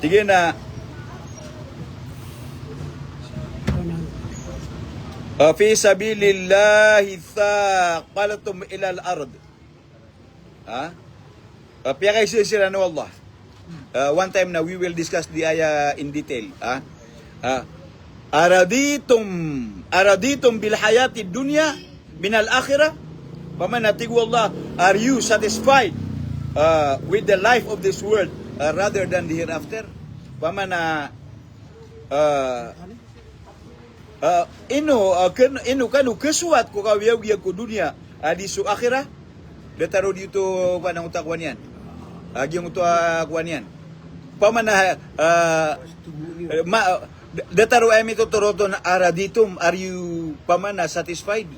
Tig iyan a, ah, fi sabilillahi thaqaltum ilal ard. Ha? Ah, piyakaiza siran o Allah. Ah, one time na we will discuss the ayah in detail, ha? Ah, araditum, araditum bil hayatid dunya minal akhirah? Opama na tig o Allah, are you satisfied, ah, with the life of this world, ah, rather than the hereafter? Opama na, ah, Ah, ino, ah, kn-, ino kano khasowat ko kaoyagoyag ko doniya a di so akhirah? Datar o di oto, kowan, angkoto a kowan iyan. Ah, giyangkoto a kowan iyan. Opama na, ah, ma-, ah, da-, datar o aya mitotoro oto na araditum, are you, opama na, satisfied?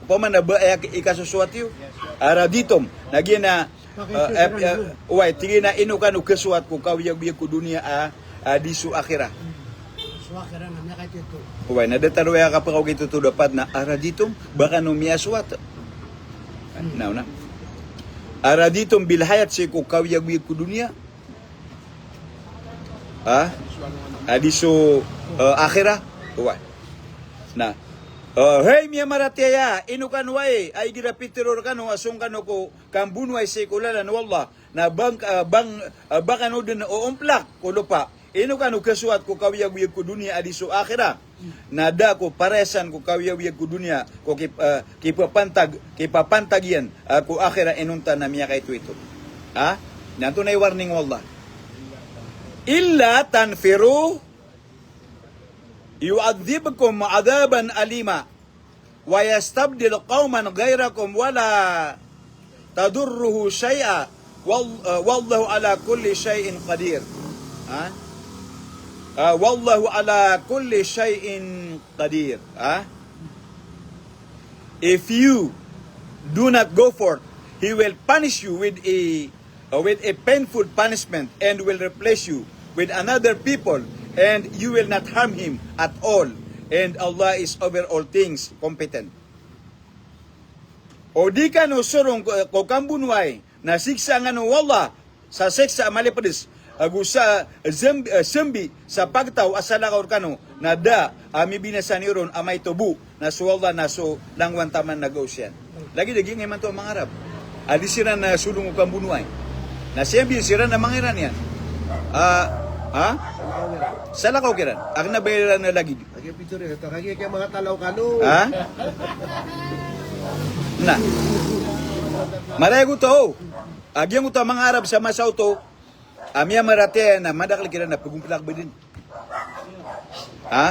Opama na ba aya ikasosowat iyo? Araditum. Na giya na, ah, eh, eh, oway, tig iyan a ino kano khasowat ko kaoyagoyag ko doniya a, a di so akhirah. So akhirah na miyakaitoito. Oway, na datar o aya kapakaokaitoto dapat na araditum, ba kano miyasowat. Na, na. Araditum bil hayat sii ko kaoyagoyag ko doniya. Ha? A di so, eh, akhirah. Oway. Na. Eh, hay miyamaratiyaya, ino kano aya, a igira pitharo rkano a song kano ko kambonowai sii ko lalan o Allah, na bang, eh, bang, eh, ba kano dn o omplak ko lopa. Ino kano khasowat ko kaoyagoyag ko doniya a di so akhirah. Na da ko paresan ko kawiyawiyag ko doniya, ko kip-, ah, kipapantag, kipapantag iyan, ah, ko akhirat inonta na miyakaitoito. Ha? Na antonaa i warning o Allah? "Illa tanfiru yu'adhibkum adhaban alima, wa yastabdil qawman ghayrakum wa la tadurruhu shay'a, wal-, ah, wallahu ala kulli shay'in qadir." Ha? Ah, "Wallahu ala kulli shay'in qadir." Ha? "If you do not go forth, he will punish you with a, uh, with a painful punishment and will replace you with another people, and you will not harm him at all. And Allah is over all things competent." O di kano sorong ko, ko kambonoay, na siksa ngano o Allah sa siksa a malipds, ago sa zambi, eh, sambi sa pagtaw a salakaw rkano, na da a mibinasa niyo ron a maito bo, na so Allah na so langowan taman na gaos iyan. Lagid a giyangkai imanto a manga Arab a di siran, eh, solong o kambonoay. Na siyambi siran a manga Iran iyan. Ah, ha? Salakaw kiran. Akn a ba iran a lagid. Lagi picture, ito, lagi kaya mga talaw kano. Ha? Na. Maraya oto. A giyangkoto a manga Arab sa masa oto a miyamaratiyaya na madakl kiran a pagomplak badn. Ha?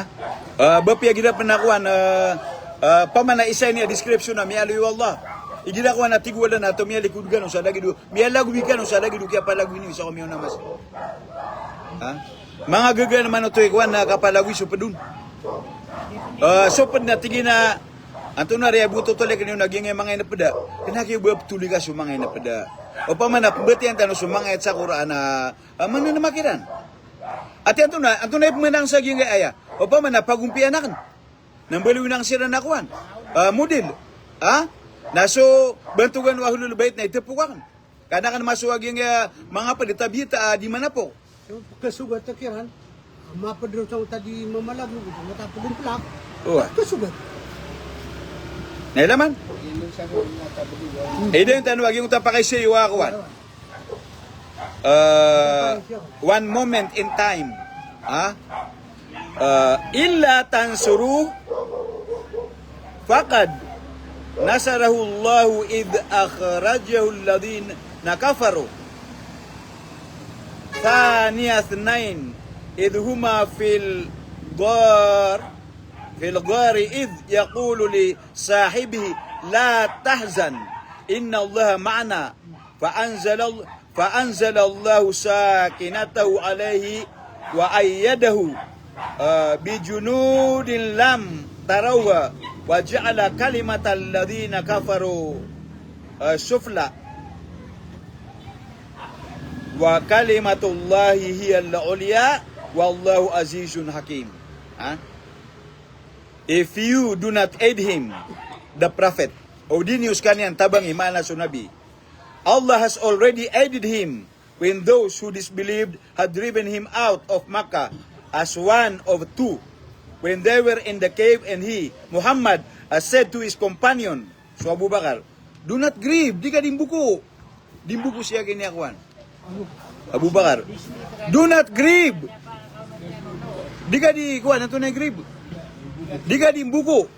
Ah, ba piya igira pn a kowan, ah, ah, pamana isa ini a description a miyaaloy o Allah. Igira kowan a tig o Allah na to miyalikod kano sa lagid o, miyalagoy kano sa lagid o kiyapalagoy niyo sa komiyon a masa. Ha? Manga gagaan man oto i kowan na kapalagoy so pd on. Ah, so pd na tig iyan a, antonaa i aya bo totol iyan kaniyo na giyangkai manga inapd a. Kna kiyo ba ptolika so manga inapd a. Opama na pmbatiyan tano so manga ayat sa Qur'an a, ah, mananama kiran. Ati antonaa, antonaa i pmanang sa giyangkai aya. Opama na pagompiyan akn. Na mbaloy nang siran a kowan. Ah, model. Ha? Na so bantogan o Ahlul Bayt na itapok akn. Kna akn masowa giyangkai a manga pd a tabiya a di manapok. So, kasogat a kiran, mapd ron sa oto a di mamalagoy, oto a matapd on plak. Owa. Kasogat. Na ilaman? Ida tano a giyangkoto a pakaiza iyo a kowan. Ah, one moment in time. Ha? Ah, "Illa tansuruhu faqad nasarahu Allahu idh akhrajahu alladhina kafaru thaniya ithnayn idh huma fil ghar, fil ghari idh yaqulu li sahibihi la tahzan innallaha ma'ana." Fa anzalal-, fa anzalallahu sakinatahu alayhi wa ayyadahu, ah, bi junudin lam tarawha wa ja'ala kalimatal ladhina kafaru, ah, sufla. Wa kalimatullahi hiyal ulya wallahu azizun hakim. Ha? If you do not aid him, the Prophet, o di niyo skaniyan tabangi, maana so Nabi, Allah has already aided him when those who disbelieved had driven him out of Makkah as one of two. When they were in the cave and he, Muhammad, uh, said to his companion, so Abu Bakar, "Do not grieve, di ka di mboko." Di mboko siya kini a kowan. Abu Bakar, "Do not grieve." Di ka di kowan, antonaa i grieve? Di ka di mboko.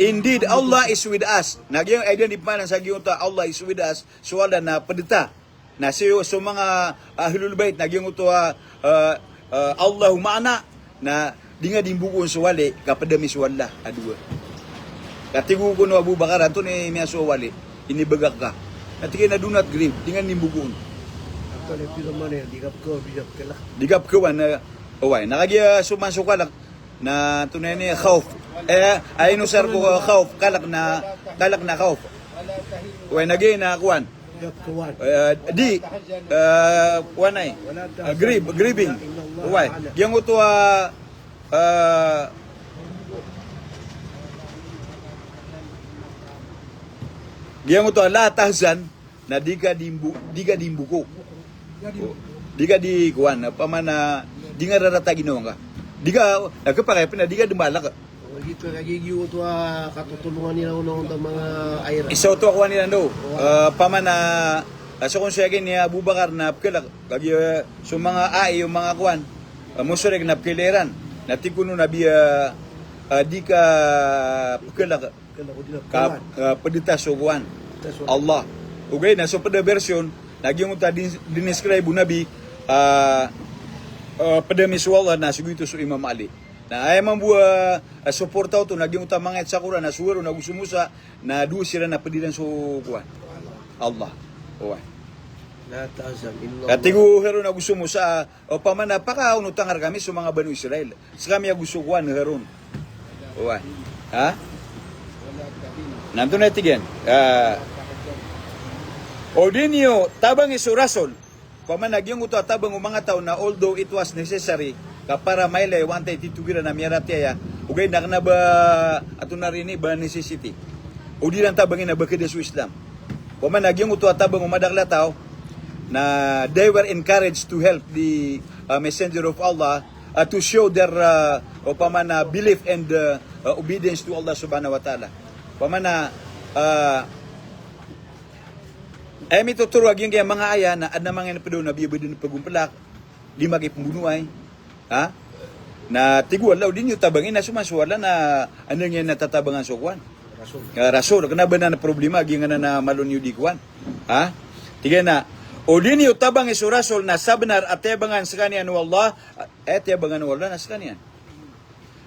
"Indeed, Allah is with us." Na giyang, ay, di pman sa giyangkoto a "Allah is with us", so Allah na pd ta. Na so, so manga Ahlul Bayt na giyangkoto a, ah, ah, "Allahu ma'ana", na di nga di mbokoon so wali ka pd ami so Allah a dowa. Ka tig o kono Abu Bakar, "Antonaa i miyasowa o wali? Inibagak ka." Na tig iyan a, "Do not grieve." Di nga di mbokoon. Antonaa i piro man iyan, di ka pkawan, di ka pkawan. Di ka pkawan, eh, oway. Na kagiya so man so kalk, na antonaa ini, khawf. Eh, ay, ino sar ko khawf, kalk na, kalk na khawf. Oway, na giya na kowan. Eh, di, eh, kowan ay. Eh, grieve, grieving. Oway, giyangkoto a, eh, giyangkoto a la tahzan, na di ka di mbo-, di ka di mboko. Di ka di kowan, opama na di nga rarata ginawa ngka. Di ka, eh, kapakay pn a di ka di mbalak. Lagi, lagi giyoto a katotolongan iran o manga ayra. Isa oto a kowan iran daw. Oway. Eh, opama na, eh, so kon so aya kini Abu Bakar na pkalk, kagiya, eh, so manga ai, o manga kowan, eh, mushrik na pkhailay iran. Na tig o Nabi a, a, di ka pkhalk ka, a, pd ta so kowan, Allah. Ogaid na so pd a version na giyangkoto a din-, dinescribe o Nabi, a, a, pd ami so Allah na so giyoto so Imam Ali. Na aya mambo a, a, suporta oto na giyangkoto a mangayat sa Qur'an na so haro na go so Musa na dowa siran na pd iran so kowan, Allah. Oway. La tahzan, inna Allah. Tig o haro na go so Musa, opama na pakaonota ngka rkami so manga Banu Israil. Skami ago so kowan, Harun. Oway. Ha? Na antonaa i tig iyan? A, o di niyo tabangi so Rasul. Opama na giyangkoto a tabang o manga taw na although it was necessary, ka para mailay o antaa i titho iran a miyaratiyaya, ogaid na kna ba, antonaa ron ini, ba necessity. O di iran tabangi na ba kda so Islam. Opama na giyangkoto a tabang o madakl a taw, na they were encouraged to help the, uh, Messenger of Allah, uh, to show their, uh, opama na belief and, uh, uh, obedience to Allah Subhanahu wa Ta'ala. Opama na, uh, aya mitotoro a giyangkaya manga aya na adn a manga inipd o Nabi a ba dn pagomplak, di makipmbonoay. Ha? Na tig o Allah, o di niyo tabangi na so man so Allah na anda niyan na tatabangan so kowan? Rasul. A, Rasul, kna ba anan a problema a giyangkanan a malo niyo di kowan. Ha? Tig iyan a, o di niyo tabangi so Rasul na sabnar a tiyabangan skaniyan o Allah, a, e, tiyabangan o Allah na skaniyan.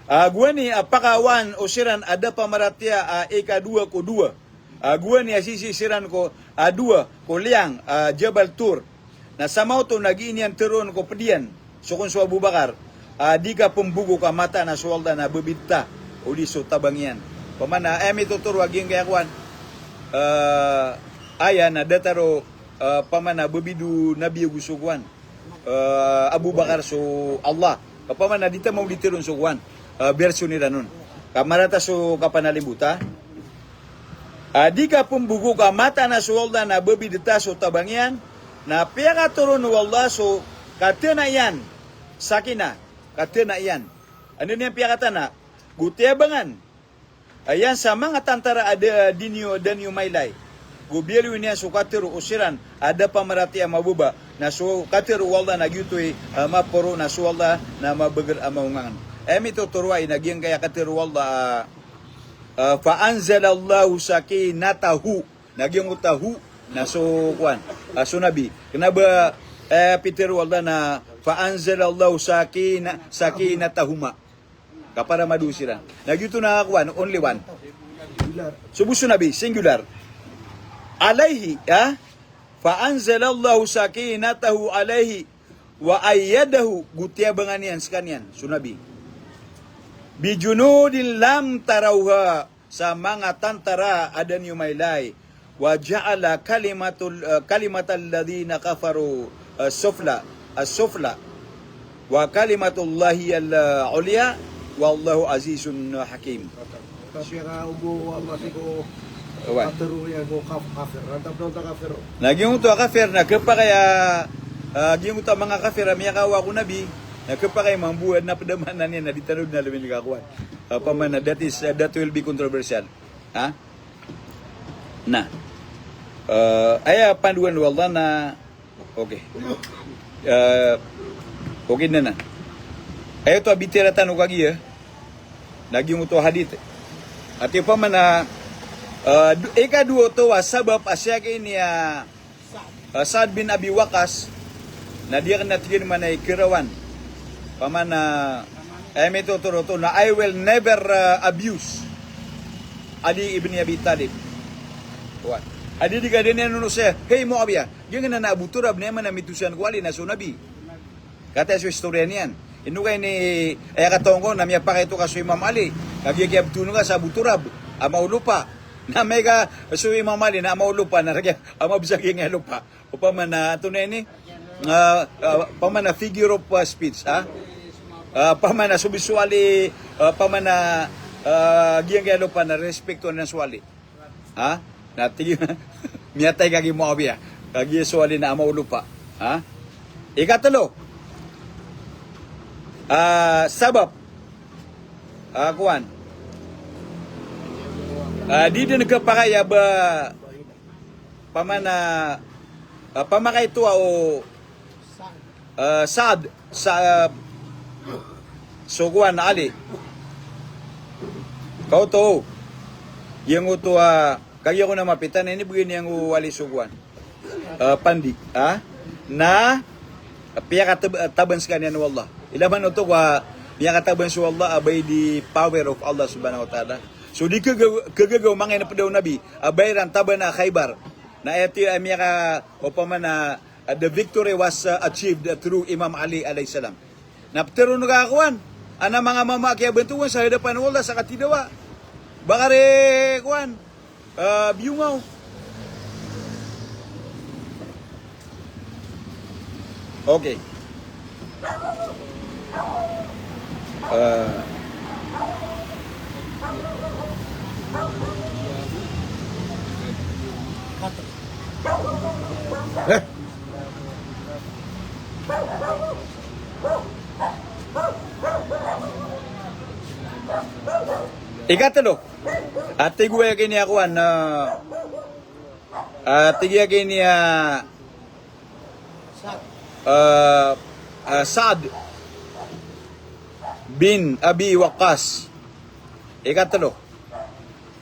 A, gowani a pakawan o siran a da pamaratiyaya a ikadowa ko dowa. A, gowani a sisii siran ko, a, dowa ko liyang, a, Jabal Tur. Na samaoto na gii niyan tharoon ko pd iyan, so kon so Abu Bakar, a, di ka pmbogok a mataan a so Allah na babidta, odi so tabang iyan. Opama na, e, mitotoro a giyangkaya kowan, a, aya na datar o, a, opama na babid o Nabi ago so kowan, a, Abu Bakar so Allah. Opama na di ta mambo di tharoon so kowan, a, version iran on. Ka marata so kapanalimbota. A, di ka pmbogok a mataan a so Allah na babidta so tabang iyan, na piyakatoron o Allah so katana iyan, sakina, katana iyan. Anda niyan piyakatana? Go tiyabangan. Aya sa manga tantara a da, di niyo, da niyo mailay. Go biyaloy niyan so katharo o siran a da pamaratiyaya a mababa. Na so katharo o Allah na giyoto i, a, maporo, na so Allah na mabagr a maongangan. Aya mitotoro ai na giyangkaya katharo o Allah, a, a, fa anzalallahu sakinatahu. Na giyangkoto a hu na so kowan, a, so Nabi. Kna ba, e, pitharo o Allah na fa anzalallahu sakina-, sakinatahuma. Ka para madowa siran. Na giyoto na kowan, only one. So bo so Nabi, singular. Alayhi, ha? Fa anzalallahu sakinatahu alayhi wa ayyadahu, go tiyabangan iyan skaniyan so Nabi. Bi junudin lam tarawha, sa manga tantara a da niyo mailay. Wa ja'ala kalimatul, e, kalimatal ladhina kafaru, e, sufla, e, sufla. Wa kalimatullahiyal ulya, wallahu azizun hakim. Kafir a obo Allah sii ko, oway, katharo iyan ko kaf-, kafir. Rantap daw ta kafir. Na giyangkoto a kafir na khapakay a, a, giyangkoto a manga kafir a miyakawa ko Nabi, na khapakay mambo a adn a pd a maana niyan na di tano dn alamin ka kowan. A, opama na that is, a, that will be controversial. Ha? Na, e, aya pandoan o Allah na, okay. E, okay na na. Aya oto a bitiyarai tano kagiya na giyangkoto a hadith. Ati opama na, e, do-, ikadowa oto a sabap a siyakini a, a, Sa'd bin Abi Waqqas, na di akn a tig iyan man a ikarawan. Opama na, e, mitotoro oto na, I will never, a, abuse Ali ibn Abi Talib. Wa. A di di ka dn iyan onosaya, hey Muawiyah, giyangkanan a Abu Turab na aya man a mitosan ko Ali na so Nabi. Kataya so istoriya niyan. Ino ka ini, e, aya katawan ko na miyapakay oto ka so Imam Ali. Kagiya kiyabtoon ka sa Abu Turab a maolopa. Na amay ka so Imam Ali na maolopa na rk iyan a mabsa giyangkaya lopa. Opama na, antonaa ini, a, a, opama na figure of, a, speech, ha? A, opama na so bo so Ali, a, opama na, a, giyangkaya lopa na respectoan iyan so Ali. Ha? Na tig iyan, miyatay kagiya Muawiyah. Kagiya so Ali na ama o lopa. Ha? Ikatlo. A, sabap. A, kowan. A, di dn khapakay a ba, opama na, a, opama ka ito a o, a, Sa'd, Sa-, a, so kowan, Ali. Kaoto. Giyangkoto a, kagiya ko na mapita na inibgay niyan ko Ali so kowan. Ah, pandi, ah? Na piyakataban skaniyan o Allah. Ilay man oto ko a miyakataban so Allah a by the power of Allah Subhanahu wa Ta'ala. So di kagaga, kagaga o manga inapd o Nabi a ba iran taban a Khaybar. Na aya ti a miyaka, opama na, ah, the victory was, ah, achieved through Imam Ali alayhis salam. Na ptharoon ka kowan, ana manga mama a kiyabantogan sa hadapan o Allah sa katidawa. Bakare kowan, ah, biyongaw. Okay. Ah. Eh. Ikatlo. A tig o aya kini a kowan, ah, a tig iyan kini a, ah, ah, Sa'd bin Abi Waqqas. Ikatlo.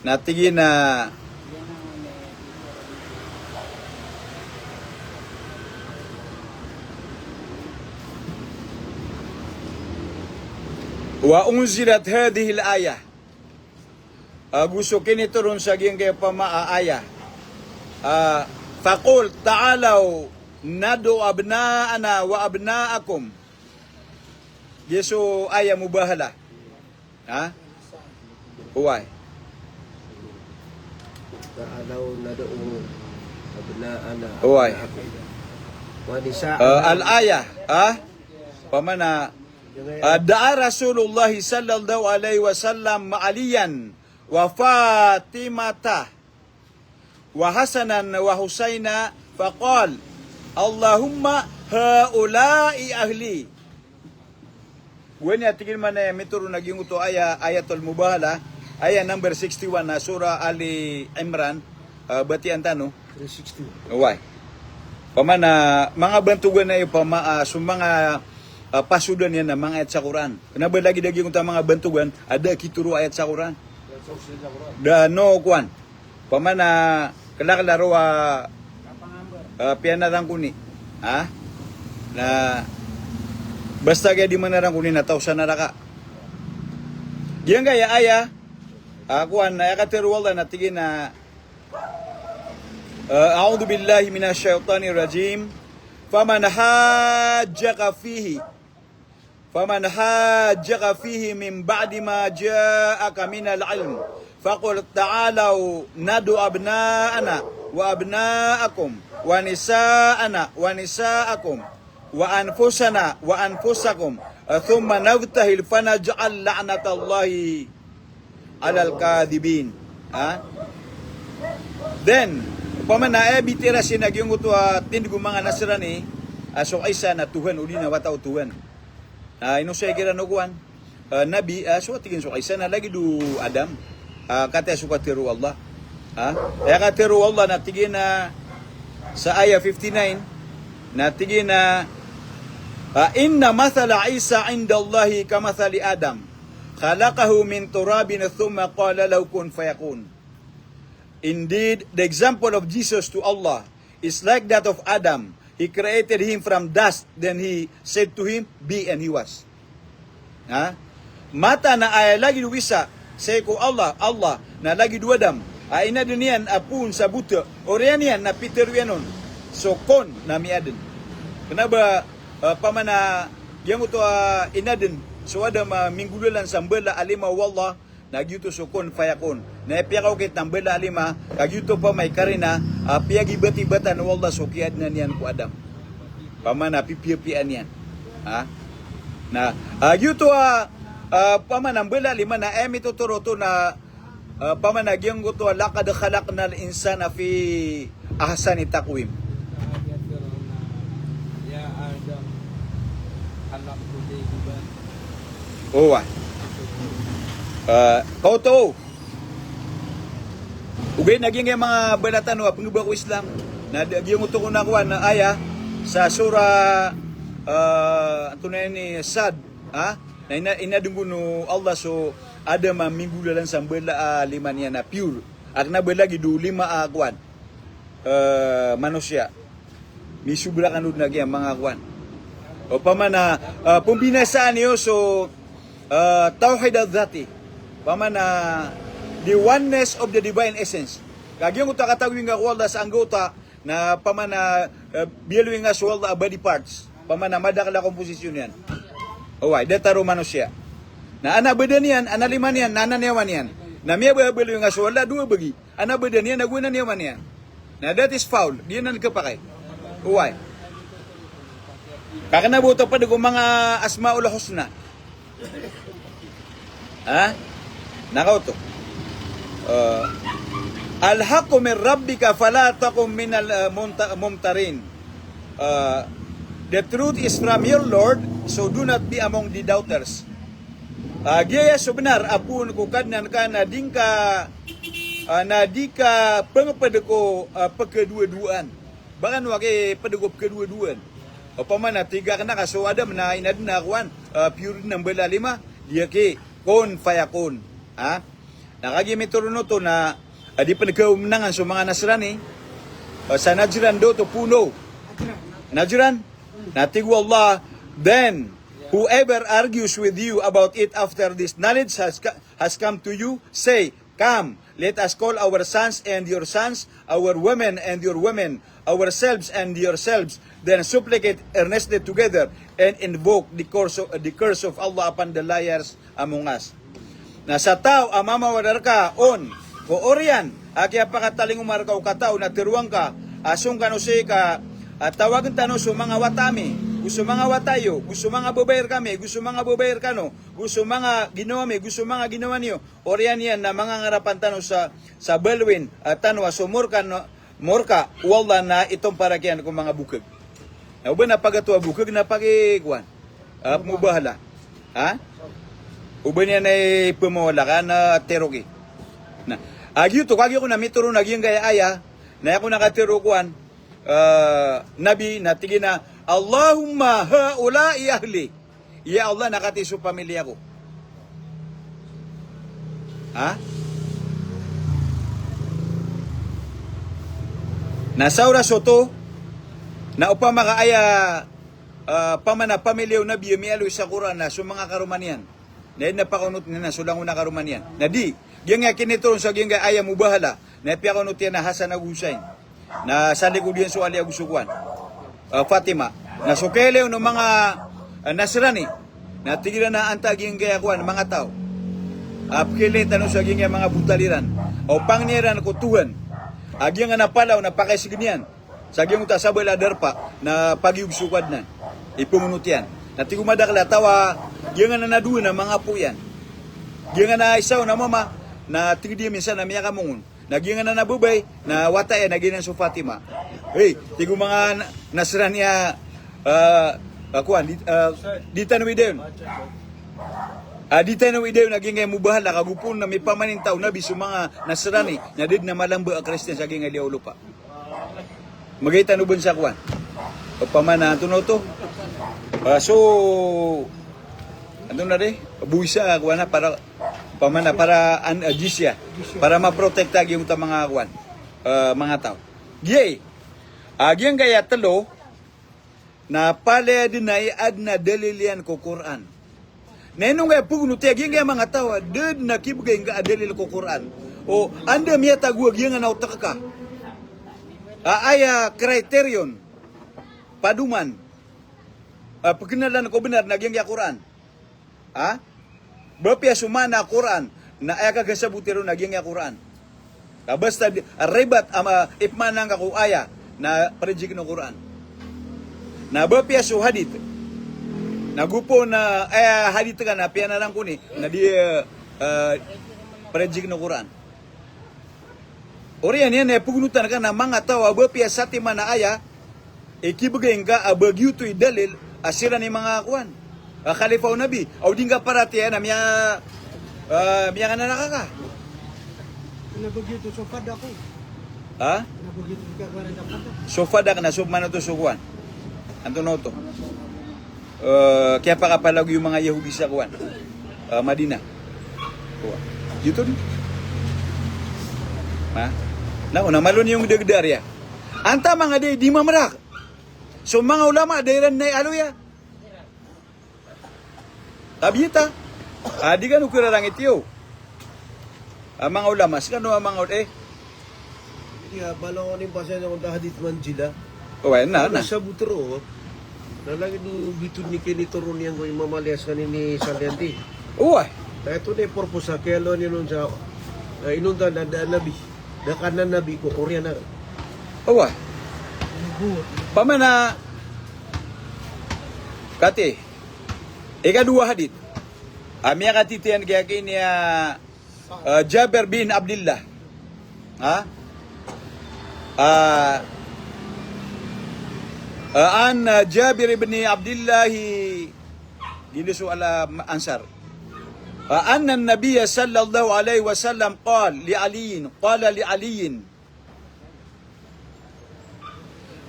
Na tig iyan a, wa unzilat hadhihil ayah. Ago so kinitoron sa giyangkaya opama a ayah. Ah, faqul ta'alaw nad'u abna'ana wa abna'akum. Giya so ayah mubahalah. Ha? Oway. Ta'alaw nad'u abna'ana. Oway. Wa nisa. Ah, al-ayah, ah? Opama na, ah, da'a Rasulullah sallallahu alaihi wasallam Aliyan wa Fatimata wa Hasanan wa Husayna, faqal, "Allahumma ha'ula'i ahli." Gowani a tig iyan man a mitoron a giyangkoto a aya, ayatul mubahalah, aya number sixty-one na Surah Ali Imran, ah, batian tano. Three sixty-one. Oway. Opama na manga bantogan aya opama, ah, so manga, ah, pasodan iyan na manga ayat sa Qur'an. Kna ba lagid a giyangkoto a manga bantogan a da a kitharo a ayat sa Qur'an. Da no kowan. Opama na kla-kla roo a, ah, piyanarang ko ni. Ha? Na basta giya di manarang ko ni na taw sa naraka. Giyangkaya aya, ah, kowan, aya katharo o Allah na tig iyan a, ah, a'udhu billahi minash shaytanir rajim. Faman hajjaka fihi Faman hajjaka fihi min ba'di ma ja'aka minal ilm, faqul ta'alaw nad'u abna'ana wa abna'akum, wa nisa'ana wa nisa'akum, wa anfusana wa anfusakum, thumma nabtahil fanaj'al la'natallahi alal kadhibin. Ha? Then, opama na aya bitiyara siyan a giyangkoto a tindg o manga Nasrani a so Isa na Tuhan, odi na wata o Tuhan. Ah, inosay kiran o kowan, ah, Nabi, ah, so tig iyan so Isa na lagid o Adam. Ah, katii so katharo o Allah. Ha? Aya katharo o Allah na tig iyan a sa aya fifty-nine, na tig iyan a, ah, "Inna mathala Isa indallahi kamathali Adam. Khalaqahu min turabin thumma qala lahu kun fayakun." Indeed, the example of Jesus to Allah is like that of Adam. He created him from dust, then he said to him, "Be," and he was. Ha? Mataan a aya lagid o Isa sii ko Allah, Allah, na lagid o Adam a inadn iyan a poon sa bota, oriyan iyan na pitharo iyan on so kun na miadn. Kna ba, ah, opama na giyangkoto a inadn so Adam a minggolalan sa mbala a lima o Allah, na giyoto so kun fayakun. Na aya piyakaokit na mbala a lima, ka giyoto opama i karina a, ah, piyagibatibatan o Allah so kiyaadna niyan ko Adam. Opama na pipiyapiyaan iyan. Ha? Na, ah, giyoto a, ah, opama na mbala a lima na aya mitotoro oto na, ah, opama na giyangkoto a, "Laqad khalaqnal insana fi ahsani taqwim." Oway. Ah, kaoto. Ogaid na giyangkai a manga bala tano a pnggba ko Islam. Na da, giyangkoto kon a kowan a aya sa surah, ah, antonaa ini, Sad, ha? Na ina, inadn o Allah so Adam a minggolalan sa mbala a lima niyan a pure. A kna ba lagid o lima a kowan, eh, manosiya. Misobra kano dn a giya manga kowan. Opama na, eh, pmbinasaan iyo so, eh, tawhid adh-dhati. Opama na the oneness of the divine essence. Ka giyangkoto a katagoi ngka ko Allah sa anggawta na opama na, eh, biyaloy ngka so Allah a body parts. Opama na madakl a komposisyon iyan. Oway, datar o manosiya. Na anan a badan iyan, anan a lima niyan, na anan a niyawa niyan. Na miyababaloy ngka so Allah a dowa bagi. Anan a badan iyan, ago anan a niyawa niyan. Na that is foul. Di anan khapakay. Oway. Ka kna ba oto pd ko manga Asmaul Husna. Ha? Na kaoto. Eh, "Al-haqqu min rabbika fala takun minal, eh, mumta-, mumtarin." Eh, "The truth is from your Lord, so do not be among the doubters." Ah, giyaya so bnar a poon ko Kadnan ka na di ngka, ah, na di ka pngpd ko, ah, pkhadowadowaan. Ba kano a kipd ko pkhadowadowaan. Opama na tig akn a ka so Adam na inadn a kowan, ah, pure dn a mbala a lima, di aki, kun fayakun. Ha? Na kagiya mitoron oto na, ah, di pn khaomnangan so manga Nasrani, ah, sa Najran daw oto poon o Najran. Na tig o Allah, "Then, whoever argues with you about it after this knowledge has, ca-, has come to you, say, 'Come, let us call our sons and your sons, our women and your women, ourselves and yourselves, then supplicate earnestly together and invoke the curse of, the curse of Allah upon the liars among us.'" Na sa taw a mamawada rka on ko oriyan a kiyapakatalingoma rka o kataw na tharoang ka a song kano sii ka, ah, tawagn tano so manga wata ami, go so manga wata iyo, go so manga babay rkami, go so manga babay rkano, go so manga ginawa ami, go so manga ginawa niyo. Oriyan iyan na mangangarapan tano sa, sa balowin, ah, tano a so morka, no, morka o Allah na itompar aki iyan ko manga bokg. Na o ba na pagatowa bokg na pagikowan. Ah, mubahala. Ha? O ba niyan na ipmawala ka na tero ki. Na, a giyoto, kagiya ko na mitoron a giyangkaya aya, na aya ko na katero kowan, ah, Nabi, na tig iyan a, "Allahumma haula'i ahli." Ya Allah, na katii so pamilya ko. Ha? Na sa oras oto, na opama ka aya, ah, opama na pamilya o Nabi a miyaaloy sa Qur'an na so manga karoma niyan. Na aya dn a pakaonot niyan na so langon a karoma niyan. Na di, giyangkaya kinitoron sa giyangkaya aya mubahala, na piyakaonot iyan a Hasan ago Husain. Na sa likod iyan so Ali ago so kowan, ah, Fatima. Na so kailay on o manga, ah, Nasrani. Na tig iran a antaa giyangkaya kowan, manga taw a pkhailay tano sa giyangkaya manga botal iran. O pangni iran ko Tuhan. A giyangkanan a palaw na pakaisgn iyan sa giyangkoto a sabala a darpa na pagiyog so kowan dn. Ipngonot iyan. Na tig o madakl a taw a giyangkanan a dowa na manga apo iyan. Giyangkanan a isa on a mama na tig iyan minsan a miyakamongon. Na giyangkanan a babay na wata iyan na giyanan so Fatima. Hey, tig o manga Na-, Nasrani a, ah, ah, kowan, di, ah, di tano idayon. Ah, di tano idayon a giyangkaya mubahala ka go poon na mipamaninta o Nabi so manga Nasrani, na di dn a malamba a Kristiyan sa giyangkaya liyawaw o lopa. Magay tano bn sa kowan. Opama na antonaa oto. Ah, so, antonaa di? Bowisa, kowan na para, opama na para an-, ah, jizya. Para maprotekta giyangkoto a manga kowan, ah, manga taw. Giyai. Ah, giyangkaya tlo, na palaya dn a adn a dalil iyan ko Qur'an. Na ino ngka pgonoti a giyangkaya manga taw a da dn a kibgay ngka a dalil ko Qur'an? O anda miyatago a giyangkanan a otak ka a aya criterion, padoman, a pknalan ko bnar na giyangkaya Qur'an? Ha? Ba apiya so maana a Qur'an na aya kagasaboti ron na giyangkaya Qur'an. Ka basta di, ribat a ma-, ipmaana ngka ko aya na preject o Qur'an. Na ba apiya so hadith na go poon na aya hadith ka na piyanarang ko ni na di, eh, eh, preject o Qur'an. Oriyan iyan na pgnotan ka na manga taw a ba apiya satiman a aya i kibgay ngka a ba giyoto i dalil a siran i manga kowan a khalifa o Nabi, a o di ngka paratiyayaan a miya, ah, miyanganan a kaka. Na ba giyoto so fadak ko. Ha? Na ba giyoto so fadak. So fadak na so maana oto so kowan. Antonaa oto? Eh, kiyapakapalagoy o manga Yahudi sa kowan, eh, Madina. Kowan. Giyoto dn. Ha? Na, na malo niyo ngdagdar iyan. Antaa manga di, di mamrak. So manga ulama, da iran na iyaloya. Tabiyat a. Ah, di kano kirarangit iyo. Ah, manga ulama, skano a manga ul-, eh. Iya, bala ko niyan pasaya ko ta hadith manzilah. Oway, na, na. Sabot roo. Na lagid o bitoon i kinitoron iyan ko Imam Ali a skaniyan i Salianti. Oway. Na ito na i purpose a kiyalowan iyan on sa, eh, inonta na da a nabi. Da a kanan a nabi ko Korea na. Oway. Pamana, kati, ikadowa a hadith. A miyakatitiyan giya kini a Ah, Jabir bin Abdillah. Ha? Ah, ah, an, ah, Jabir ibn Abdillah, di so al-Ansar. Ah, anna an-Nabiy sallallahu alaihi wasallam qal li Aliyin, qala li Aliyin,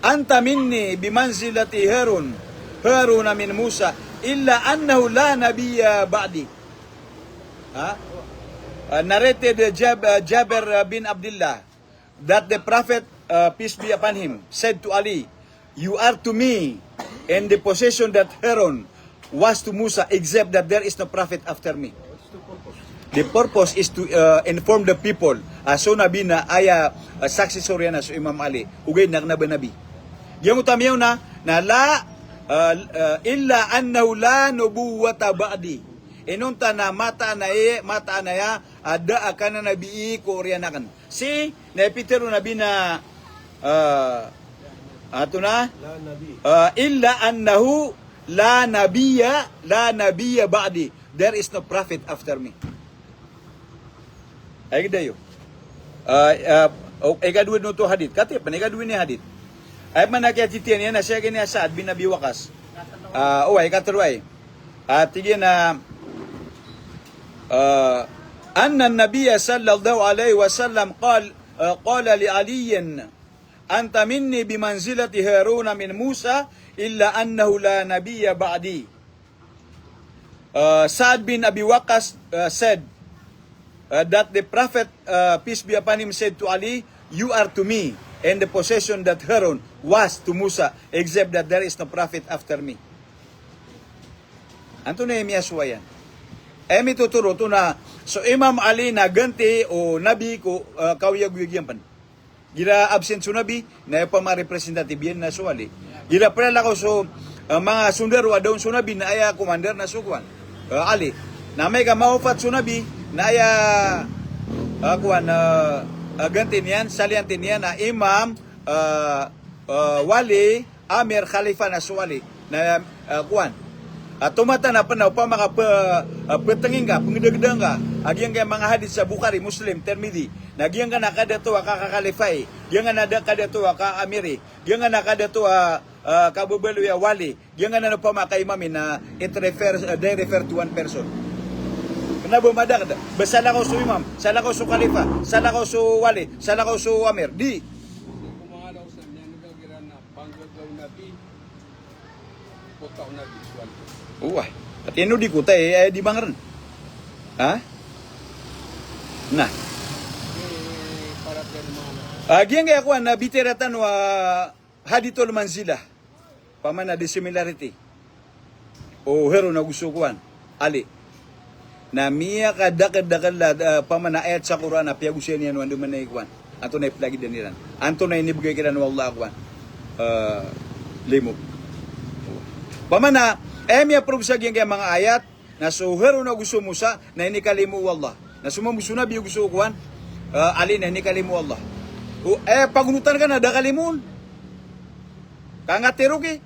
"Anta minni bimanzilati Harun, Haruna min Musa, illa annahu la nabiyya ba'di." Ha? Uh, narrated, uh, Jab-, uh, Jabir, uh, bin Abdullah that the Prophet, uh, peace be upon him, said to Ali, "You are to me in the position that Harun was to Musa, except that there is no prophet after me." The purpose is to, uh, inform the people. Ah, so Nabi na aya, ah, successor iyan na so Imam Ali. Ogaid na kna ba Nabi. Giyangkoto a miyaona, na la, ah, ah, illa annahu la nubuwwata ba'di. Inonta na mataan a, eh, mataan a aya, ah, da a kananabii ko oriyan akn. Si, na ipitharo o Nabi na, ah, antonaa? La nabi. Ah, illa annahu la nabiyya, la nabiyya ba'di. There is no prophet after me. Ay, dayo. Ah, ah, o, ikadowa dn oto a hadith. Kati, pn ikadowa ini a hadith. Ay, mana kiyatitiyan iyan a siya kini a Sa'd bin Abi Waqqas. Ah, oway, ikatlo ay. Ah, tig iyan a, ah, anna an-Nabiyya sallallahu alaihi wasallam qal-, ah, qala li Aliyyin, "Anta minni bimanzilati Haruna min Musa, illa annahu la nabiyya ba'di." Uh, Sa'd bin Abi Waqqas, uh, said, uh, that the Prophet, uh, peace be upon him, said to Ali, "You are to me in the position that Harun was to Musa, except that there is no prophet after me." Antonaa i miyasowa iyan? Aya mitotoro oto na so Imam Ali na ganti o Nabi ko, uh, kaoyagoyag iyan pn. Igira absent so Nabi, na aya opama representative iyan na so Ali. Igira plalakaw so, ah, manga sondaro a da on so Nabi, na aya commander na so kowan, ah, Ali. Na amay ka mawafat so Nabi, na aya, ah, kowan, ah, ah, ganti niyan, salianti niyan, na imam, ah, ah, wali, amir, khalifa na so Ali. Na, ah, kowan. Ah, tomatan a pn na opama ka p-, ah, ptngin ka, pngdagda ngka a giyangkaya manga hadith sa Bukhari, Muslim, Tirmidhi. Na giyangkanan a kadato a ka-, ka-, khalifa i, giyangkanan a da-, kadato a ka-, amir i, giyangkanan a kadato a, ah, kababaloy a wali, giyangkanan a opama ka imam i na it refers, ah, they refer to one person. Kna ba madakl da, ba salakaw so imam, salakaw so khalifa, salakaw so wali, salakaw so amir. Di. Ko manga daw sa niyan, igira na panggagaw Nabi, kota o Nabi, suwal ko. Oway. Ati ino di kota, eh, eh, di bangren. Ha? Na. Eh, para kay manga na. Ah, giyangkaya kowan na bitiyara tano a hadithul manzilah. Opama na di similarity o Harun ago so kowan, Ali. Na miyakadakldakl a, ah, opama na ayat sa Qur'an a piyagosayn iyan o andamanaya i kowan. Antonaa i plagidan iran? Antonaa i inibgay kiran o Allah a kowan, ah, limo? Opama na, eh, miyaprove sa giyangkaya manga ayat na so Harun ago so Musa na inikalimo o Allah. Na so mambo so Nabi ago so kowan, ah, Ali na inikalimo o Allah. O, eh, pagonotan ka na da kalimoon. Ka nga tiro ki.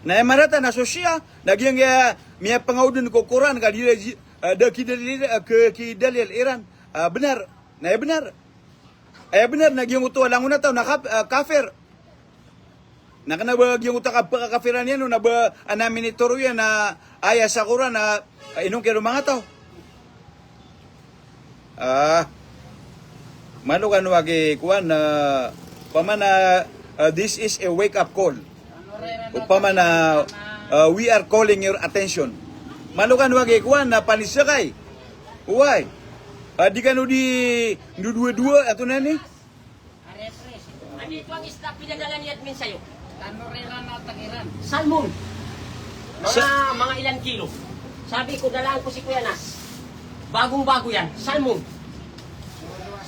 Na aya marata na so Shia, na giyangkaya miyapangawd ko Qur'an ka di, eh, da kidalil, eh, ki-, kidalil iran. Ah, bnar. Na aya bnar. Aya bnar na giyangkoto a langon a taw na kap-, ah, kafir. Na kna ba giyangkoto a kapkakafiran iyan on na ba ana minitoro iyan a aya sa Qur'an a, ah, inongkir o manga taw. Ah, malo kano a ki kowan, ah, opama na, ah, this is a wake up call. Opama na, ah, we are calling your attention. Malo kano a giya kowan na panisakay. Oway. Ah, di kano di ndodowa-dowa, ato na ni. Ano ito ang isda pinadala ni admin sa'yo? Tano rin ang natag Iran. Salmon. Mga, sa- mga ilan kilo? Sabi ko, dalaan ko si Kuya Nas. Bagong-bago yan. Salmon.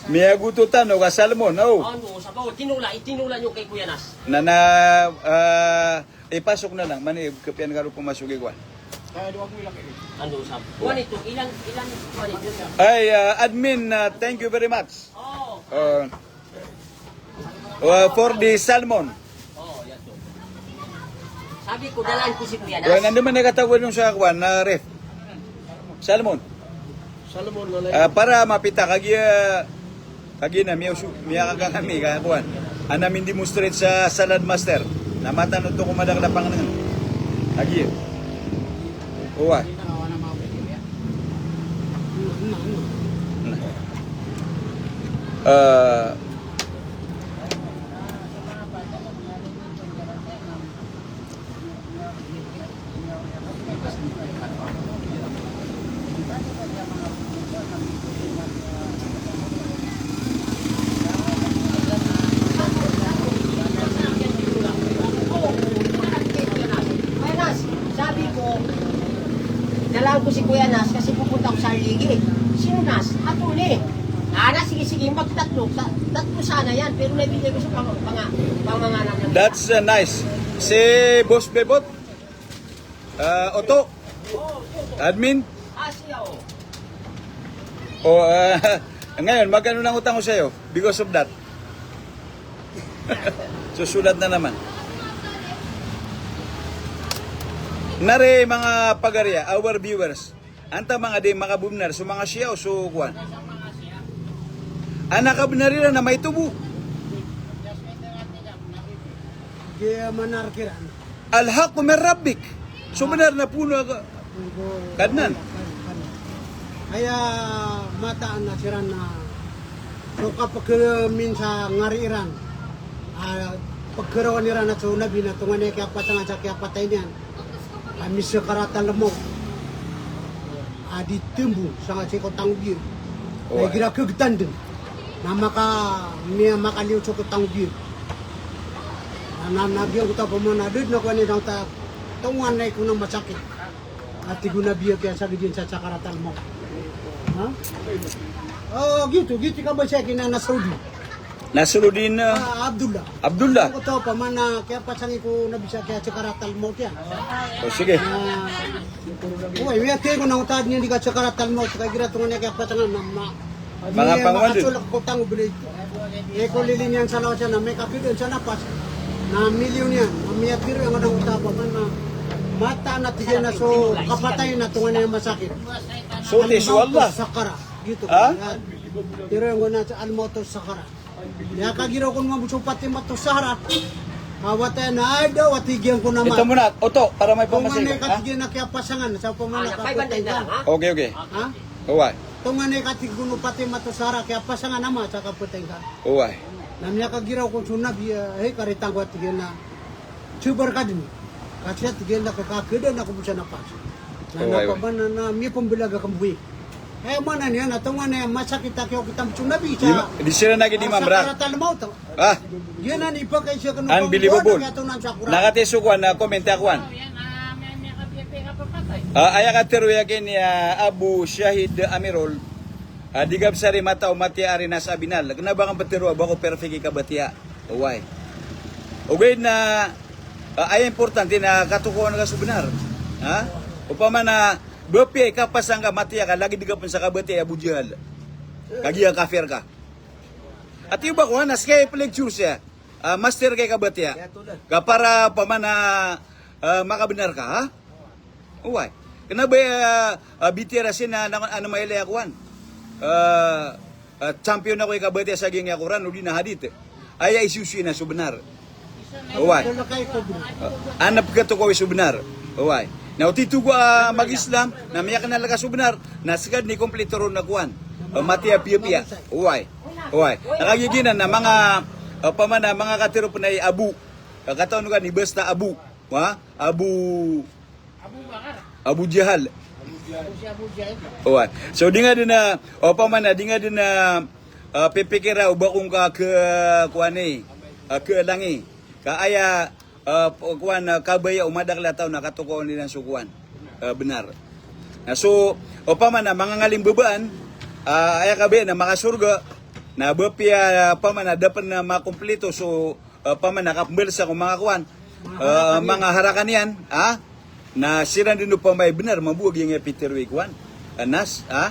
Miyagoto tano ka salmon, o. Ano, sa bawa, tinola, itinola niyo kay Kuya Nas. Na, na, ah, ipasok na lang, mani, kapiya nga ron pomasok i kowan. Ano, sa bawa nito, ilan, ilan, kuwan ito? Ay, ah, admin, ah, thank you very much. Oh. Ah, Uh, for the salmon. Sabi ko, dalaan ko si Kuya Nas. Well, nando man i katago on sa kowan, na ref. Salmon. Salmon, wala. Ah, para mapita, kagiya, kagiya na, miya-, miyakaga kami, ka kowan. Ana mindemonstrate sa Salad Master. Na mataan oto ko madakl a pangnngn. Kagiya. Oway. Ah, Sabi ko, dalaan ko si Kuya Nas kasi pupunta ako sa Ligi. Sino Nas? Attorney. Ah, na, sige, sige, magtatlo. Ta-, tatlo sana yan, pero nabigay ko sa pang-, panga-, panganganak na. That's, uh, nice. Si Boss Bebot, uh, Oto, admin. Ah, siya, o. O, uh, ngayon, magkano na ang utang ko sa'yo because of that? Susulat na naman. Nari, mga pagariya, our viewers, antaa manga di makabnar so manga Shia o so kowan. Ana kabnar iran na maito bo. Di manar kiran. Al-haqqu min rabbik. So bnar na poon a Kadnan. Aya mataan a siran na so kapagminsan ngari iran a pagkarawan iran a so Nabi na tonganay a kiyapatangan sa kiyapatay niyan a misakaratal mawt a di tmbo sangkai sii ko tango biyag. Na igira kagtandn na maka, miya makaliyo so ko tango biyag. Na, na, na giyangkoto a pamana dn a kowan iran ta tonganay ko na masakit. A tig o Nabi a kiyasagad iyan sa sakaratal mawt. Ha? O, giyoto, giyoto i kabasa iyan kina Nasruddin. Nasruddin, ah, Abdullah. Abdullah. Giyoto, opama na kiyapasangi ko Nabi sa kiyasakaratal mawt iyan. O, sige. Ah, oway, miyatharo ko na oto a di niyan di kasakaratal mawt, ka igira tonganay a kiyapasangan na ma- Manga pangowal dn. Makasolok ko tango bilay. E ko lilin iyan sa lawas iyan, na miyakagdn sa napas. Na miliyon iyan, na miyatharo iyan ko na oto a pamana. Mataan a tig iyan a so kapatay na tonganay a masakit. So, al-mawtu sakara. Giyoto. Ha? Tharo iyan ko na al-mawtu sakara. Miyakagiraw ko mambo so Fatimatu Zahra. Kawatay na adaw a tig iyan ko na ma- Ito muna, Oto, para may pamamasay. Tonganay ka, ha? Tig iyan a kiyapasangan sa pamana kapatay ka. Okay, okay. Ha? Oway. Tonganay ka tig o Fatimatu Zahra kiyapasangan a ma sa kapatay ka. Oway. Na miyakagiraw kon so Nabi, eh, hay, karitan ko a tig iyan a sabar ka dn. Kasi a tig iyan a kakagdn ako bo sa napas. Na, oway, oway. Na pamana na miyapmblag akn bo i. Aya maana niyan na tonganay a masakit a kiyaokit ambo so Nabi sa, di siran lagi di mamra. Sakaratal mawt. Ah. Giyanan i pakaisa kano. Unbelievable. Na katii so kowan na comment a kowan. Ah, aya katharo iyan kini, ah, Abu Shahid Amirol. Ah, di kabsari mata o matiya ari na sa binal. Kna ba ngka ptharo a ba ko perfect i kabatiya. Oway. Ogaid na, ah, aya importante na katokawan ka so bnar. Ha? Opama na ba piya i kapasang ka matiya ka lagid ka pn sa kabatiya i Abu Jahal. Kagiya kafir ka. Ati ba ko, ha, na ska i plecture siya. Ah, master ka i kabatiya. Ka para pamana, ah, makabnar ka, ha? Oway. Kna ba, ah, ah, bitiyara siya na, na, ano, mailay a kowan. Ah, ah, champion ako i kabatiya sa giyangkaya Qur'an, odi na hadith. Aya issue siya na so bnar. Oway. Ah, ana pkatokawi so bnar. Oway. Na o tito ko a mag-Islam, na miyaknal ka so bnar, na ska dn i kompleto ron a kowan. Ah, matiya piyapiya. Oway. Oway. Na kagiya giyanan na manga, ah, pamana, manga katharo pn i Abu. Katawan ka ni basta Abu, ha? Abu, Abu Jahal. Oway. So di nga dn a, opama na di nga dn a, ah, pipikira o ba kon ka ke, kowan i, ah, ke langi. Ka aya, ah, kowan, ah, kabaya o madakl a taw na katokawan iran so kowan, ah, bnar. Na so, opama na manga ngaling babaan, ah, aya kabaya na makasorga, na ba piya, ah, opama na da pn a makomplito so, ah, opama na kapmbalsa ko manga kowan, ah, manga harakan iyan, ha? Na siran dn opama i bnar mambo a giyangkaya pitharo i kowan a nas, ha?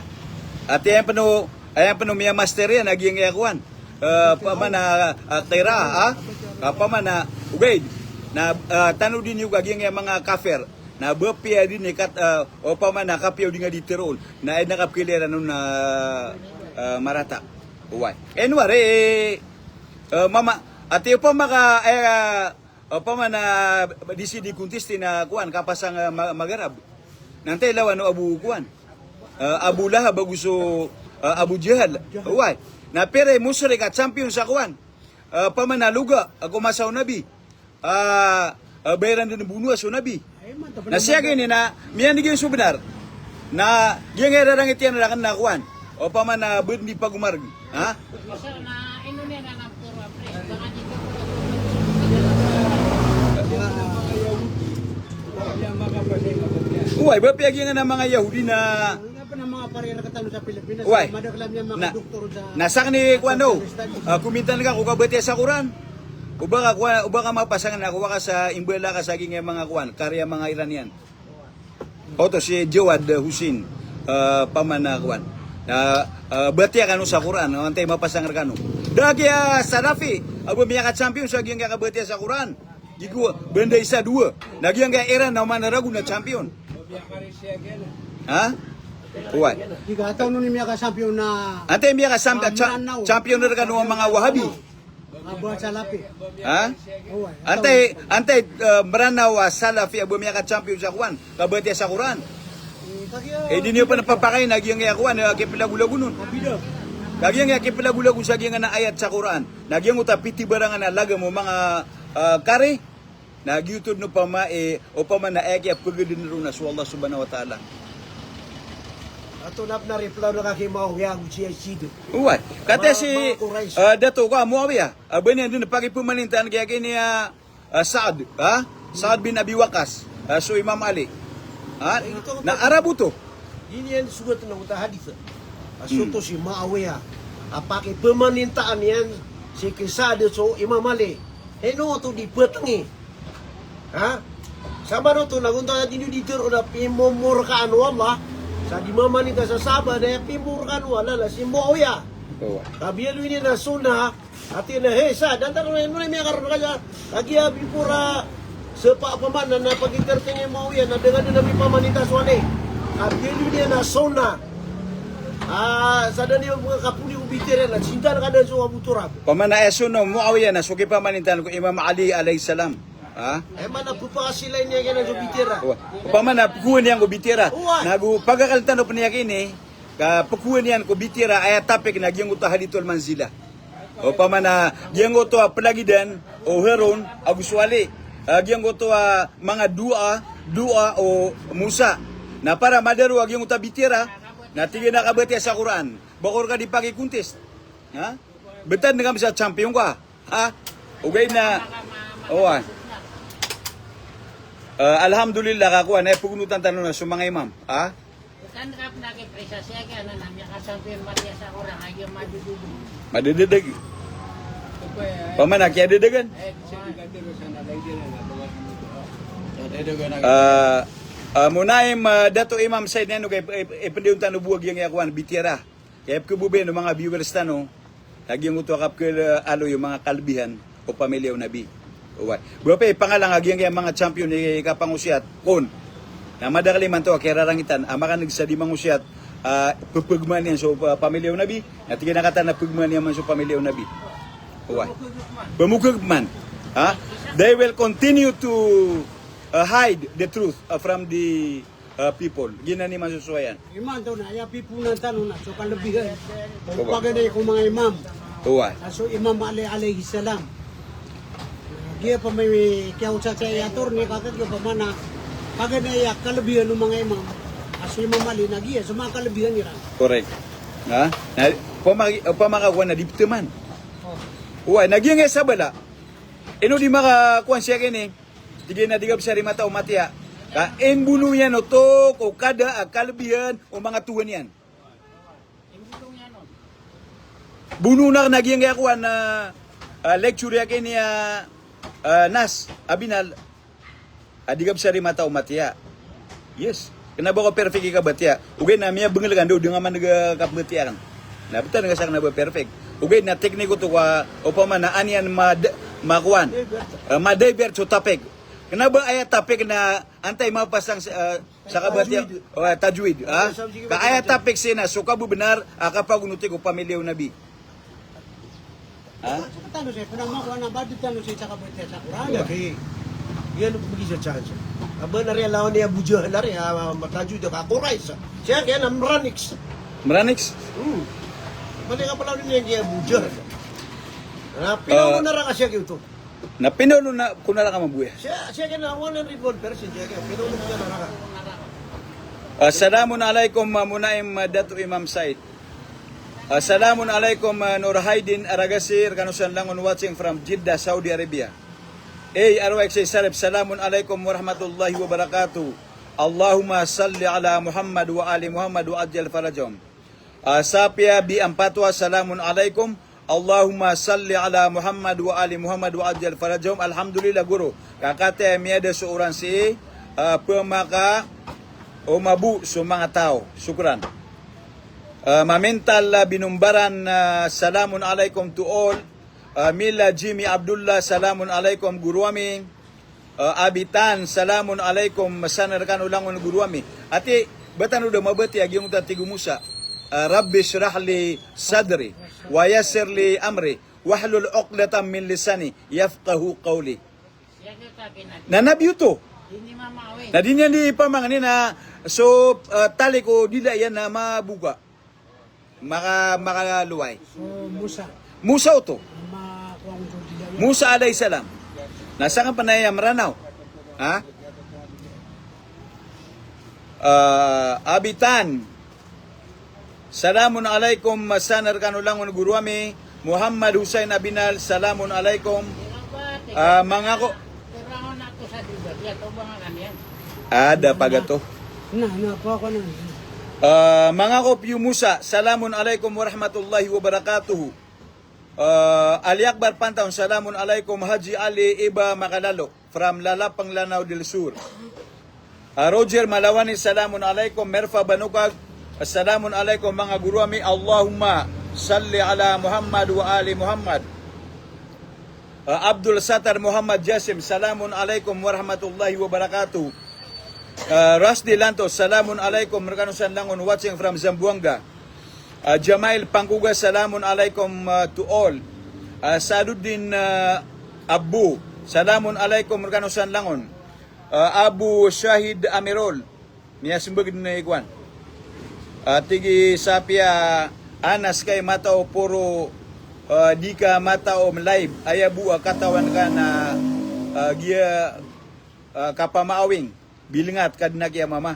Ati aya pn o, aya pn o miyamaster iyan a giyangkaya kowan, ah, opama na, ah, qiraah, ha? Opama na ogaid na, ah, tanodi niyo ka giyangkaya manga kafir. Na ba piya dn i kat, ah, opama na kapiya o di nga di tharoon. Na aya na kapkhailay ran on na, ah, marata. Oway. Ino ari, eh, mama, ati opama ka, eh, opama na di si di contest na kowan, kapasang, eh, ma-, magarab. Na antai lawan o Abu kowan, eh, Abu Lahab ago so, eh, Abu Jahal. Oway. Na pira i mushrik a champion sa kowan, eh, opama na loga ago masa o Nabi. Ah, ah, ba iran dn bonoa so Nabi. Na siyagini na miyan'g iyan so bnar. Na giyangkaya rarangit iyan rakn na kowan, opama na ba dn di pagomarg. Ha? Oway, ba piya giyangkaya manga Yahudi na Oway. Na sakn i kowan o, ah, komintan ka ko kabatiya sa Qur'an. O ba ka kowan, o ba ka mapasang na kowa ka sa imbala ka sa giyangkaya manga kowan, kariya manga Iranian. Oto si Jawad Hussein, ah, opama na kowan. Na, ah, batiya kano sa Qur'an, antai mapasang rkano. Da giya Salafi a ba miyaka-champion sa giyangkaya kabatiya sa Qur'an. Di ko ba nda isa dowa. Na giyangkaya Iran na oman ragon na champion. Ha? Oway. Di ka taw no ni miyaka-champion na Antai miyaka-champion, champion rkano a manga Wahabi. Aba Salafi. Ha? Oway. Antai, antai, eh, Mranaw a Salafi a ba miyaka-champion sa kowan, kabatiya sa Qur'an. Eh, di niyo pn papakaina giyangkaya kowan, eh, kiplagolagon on. Ka giyangkaya kiplagolagon sa giyangkaya ayat sa Qur'an. Na giyangkoto a pitibarangan a lagam o manga, ah, kari. Na giyoto dn opama, eh, opama na aya kiyapagdn ron na so Allah subhanahu wa ta'ala. Ato na pn a reply rka ki Muawiyah ago si Yazid. Oway. Katii si, ah, Dato ko a Muawiyah, ah, ba niyan dn pakipamanintaan kiyakini a, ah, Sa'd, ha? Sa'd bin Abi Waqqas, ah, so Imam Ali. Ha? Na Arab oto. Di niyan sogat na oto a hadith. A soto si Muawiyah a pakipamanintaan iyan si ki Sa'd so Imam Ali. Ino oto di ptngi. Ha? Sabap oto na gonta di niyo di tharoon a pimomorkaan o Allah. Sa di mamaninta sa sahabat na aya pimomorkaan o Allah na si Muawiyah. Oway. Ka biyaloy niyan a sunnah, ati na, hey, sa, dantar na, ino na miyakaroon ka dyan? Lagi a bipora sa pa-, opama na, na pag-entertain i Muawiyah, na dengan na mipamaninta so Ali. Ka biyaloy niyan a sunnah. Ah, sa da niyan kapoli o bitiyara na, sinta na ka da so Abu Turab. Opama na aya sunnah o Muawiyah na so kipamanintaan ko Imam Ali alayhis salam. Ha? Aya maana pphakasilay niyan kna so bitiyara. Oway. Opama na pkowaan iyan ko bitiyara. Oway. Na go pagakal tano pn iyakini, ka pkowaan iyan ko bitiyara, aya topic na giyangkoto a hadithul manzilah. Opama na giyangkoto a plagidan o Harun ago so Ali. Ah, giyangkoto a manga doa, doa o Musa. Na para madaro a giyangkoto a bitiyara, na tig iyan a kabatiya sa Qur'an. Ba ko rka di paki-contest. Ha? Btad ngka masa champion ka. Ha? Ogaid na, oway. Ah, alhamdulillah, ka kowan, na aya pgonotan tano na so manga imam. Ha? Madadadg. Opama na kiyadadagan. Ah, ah, Munaim, ah, Dato Imam Said, na ino ka ip-, ip-, ipndiyon tano bo a giyangkaya kowan, bitiyara. Kaya pkhababayaan o manga viewers tano, na giyangkoto a kapkhaaloy o manga kalbihan o pamilya o Nabi. Oway. Ba piya ipangalang a giyangkaya manga champion i kapangosiyat, kon. Na madakl imanto a kiyararangitan, a makan'g sa di mangosiyat, ah, pphagmaan iyan so, ah, pamilya o Nabi, na tig iyan a katawan a pphagmaan iyan man so pamilya o Nabi. Oway. Pmokg man. Ha? They will continue to, ah, hide the truth, ah, from the ah, people. Giyanan i masosowa iyan. Imanto na, aya piponan tano na so kalbihan o paganay ko manga imam. Oway. Na so Imam Ali alayhis salam. Giya pman i kiyaosay sa attorney, kagiya giya pman na, kagiya na iya kalebihan o manga imam. A so Imam Ali na giya so manga kalebihan iran. Correct. Ha? Na, opama, opama ka kowan na di pteman. O. Oway, na giyangkaya sabala. Ino di makakowan siya kini. Tig iyan a di ka bsa ri mata o matiya. Ka imbono iyan oto ko kada a kalebihan o manga tohan iyan. Bonoon akn a giyangkaya kowan a, ah, lecture akn iyan, ah, Nas, a binal, a di ka bsa ri mata o matiya. Yes. Kna ba ko perfect i kabatiya. Ogaid na miyabngl ka, anda o di nga man kapmbatiya akn. Na btad nga sa kna ba perfect. Ogaid na teknik oto ka, opama na an iyan mad-, makowan. Ah, ma-divert so topic. Kna ba aya topic na antaa i mapasang sa, ah, sa kabatiya, tajwid. O, tajwid, ha? Ka aya topic sii na so kabnar a kapagonoti ko pamilya o Nabi. Ha? Sa tano sii, pn a makowan a ba di tano sii sa kabatiya sa Qur'an. Iya, kay, iyan o pagisa chance. A ba na ri a lawan iyan Abu Jahal, a ri, a, matajwid ka Quraysh. Siya kaya na Mranix. Mranix? Hmm. Balik ka pala niyan kaya Abu Jahal. Na, pinaw mo na ra ka siya giyoto. Na pinaw na ko na ra ka maboya. Siya, siya kaya na one hundred one percent siya kaya. Pinaw mo na ra ka. Ah, salamun alaikum, ah, Munaim, ah, Dato Imam Said. Ah, salamun alaikum, ah, Nur Haidin Aragasir, kano san langon watching from Jeddah, Saudi Arabia. Ey, arwah ek si Sarep, salamun alaikum warahmatullahi wabarakatuh. Allahumma salli ala Muhammad wa ali Muhammad wa ajjal farajahum. Ah, Sapia bi Ampatwa, salamun alaikum. Allahumma salli ala Muhammad wa ali Muhammad wa ajjal farajahum. Alhamdulillah, guro. Ka kataya miyada so oran sii, ah, pmaka o mabo so manga taw. Shukran. Ah, Mamintal, ah, Binombaran, ah, salamun alaikum to all. Ah, Mila Jimmy Abdullah, salamun alaikum, guro ami. Ah, Abitan, salamun alaikum, san rkano langon guro ami. Ati, ba tano da mabatiya giyangkoto a tig o Musa. Ah, Rabbi shrah li sadri, wa yassir li amri, wahlul uqdatan min lisani, yafqahu qawli. Na Nabi oto. Na di niyan di pamangnin a so, ah, tali ko dila iyan na maboka. Maka, makaloway. So, Musa. Musa oto. Musa alayhis salam. Na sangkapan a aya Mranaw. Ha? Ah, Abitan. Salamun alaikum, san rkano langon guro ami. Muhammad Hussein Abinal, salamun alaikum. Ah, mangako. Ah, da pagato. Na, na, ko, ko na. Ah, mangako Piyo Musa, salamun alaikum warahmatullahi wabarakatuh. Ah, Ali Akbar Pantaw, salamun alaikum. Haji Ali Iba Makalalo, from Lalapang, Lanao del Sur. Ah, Roger Malawani, salamun alaikum. Merfa Banukag, salamun alaikum, manga guro ami. Allahumma salli ala Muhammad wa ali Muhammad. Ah, Abdul Sattar Muhammad Jasim, salamun alaikum warahmatullahi wabarakatuh. Ah, Rusty Lantos, salamun alaikum, rkano san langon, watching from Zamboanga. Ah, Jamail Pangkuga, salamun alaikum, ah, to all. Ah, Saduddin, ah, Abu, salamun alaikum, rkano san langon. Ah, Abu Shahid Amirol, miyasmbag dn i kowan. Ah, tig i Sapia, Anas kay matao poro, ah, di ka matao mlive. Aya bo a katawan ka na, ah, giya, ah, kapamaawing. Bilngat ka dn a kiyamama.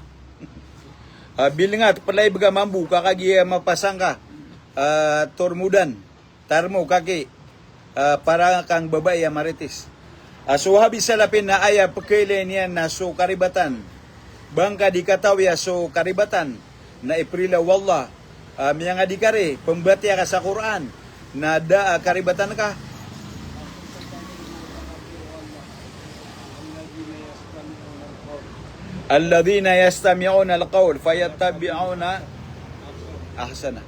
Ah, bilngat, plive ka mambo, ka kagiya mapasang ka. Ah, tormodan. Tarmo kaki, ah, para kang babai a marites. Ah, so Wahabi Salafi na aya pkhailay niyan na so karibatan. Ba ngka di katawi a so karibatan na iprila o Allah, ah, miyangadi ka ri, pmbatiya ka sa Qur'an, na da a karibatan ka. Alladhina yastami'una al-qawl fayattabi'una ahsanah.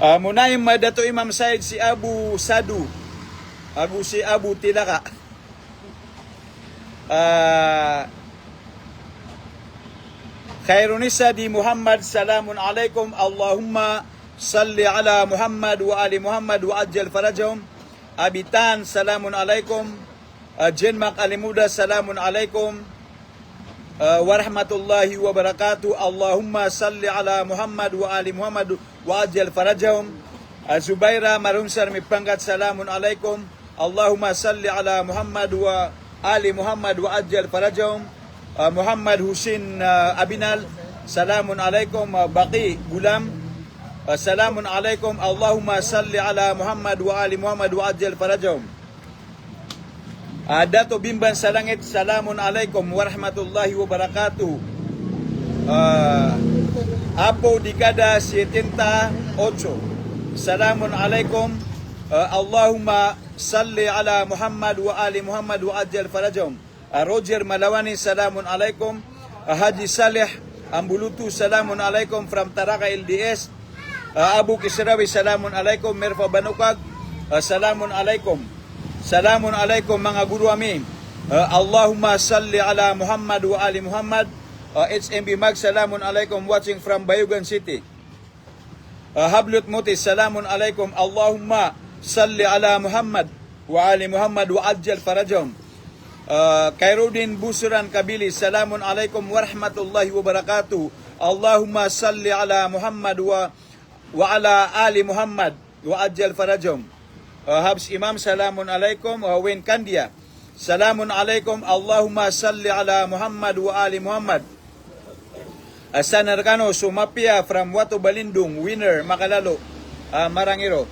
Ah, Munaim, Dato Imam Said, si Abu Sadu, ago si Abu Tilaka. Ah, Khairunisa di Muhammad, salamun alaikum. Allahumma salli ala Muhammad wa ali Muhammad wa ajjal farajahum. Abitan, salamun alaikum. Ah, Jenmak Alimuda, salamun alaikum. Ah, warahmatullahi wabarakatuh. Allahumma salli ala Muhammad wa ali Muhammad wa ajjal farajahum. Ah, Zubaira Marumsar Mipangkat, salamun alaikum. Allahumma salli ala Muhammad wa ali Muhammad wa ajjal farajahum. Ah, Muhammad Husin, ah, Abinal, salamun alaikum. Ah, Baqi Gulam, ah, salamun alaikum. Allahumma salli ala Muhammad wa ali Muhammad wa ajjal farajahum. Ah, Dato Bimban Salangit, salamun alaikum warahmatullahi wabarakatuh. Ah, Apo Dikada setenta ocho, salamun alaikum. Ah, Allahumma salli ala Muhammad wa ali Muhammad wa ajjal farajahum. Ah, Roger Malawani, salamun alaikum. Ah, Haji Saleh Ambulutu, salamun alaikum from Taraka L D S. Ah, Abu Kisrawi, salamun alaikum. Merfa Banukag, ah, salamun alaikum. Salamun alaikum, manga guru ami. Ah, Allahumma salli ala Muhammad wa ali Muhammad. Ah, H M B Mag, salamun alaikum, watching from Bayugan City. Ah, Hablut Muti, salamun alaikum. Allahumma salli ala Muhammad wa ali Muhammad wa ajjal farajahum. Ah, Khairuddin Busran Kabili, salamun alaikum warahmatullahi wabarakatuh. Allahumma salli ala Muhammad wa, wa ala ali Muhammad wa ajjal farajahum. Ah, Habs Imam, salamun alaikum. Ah, Wayne Kandia, salamun alaikum. Allahumma salli ala Muhammad wa ali Muhammad. Ah, san rkano so mapiya from Wato Balindong, Winner Makalalo, ah, Marangiro.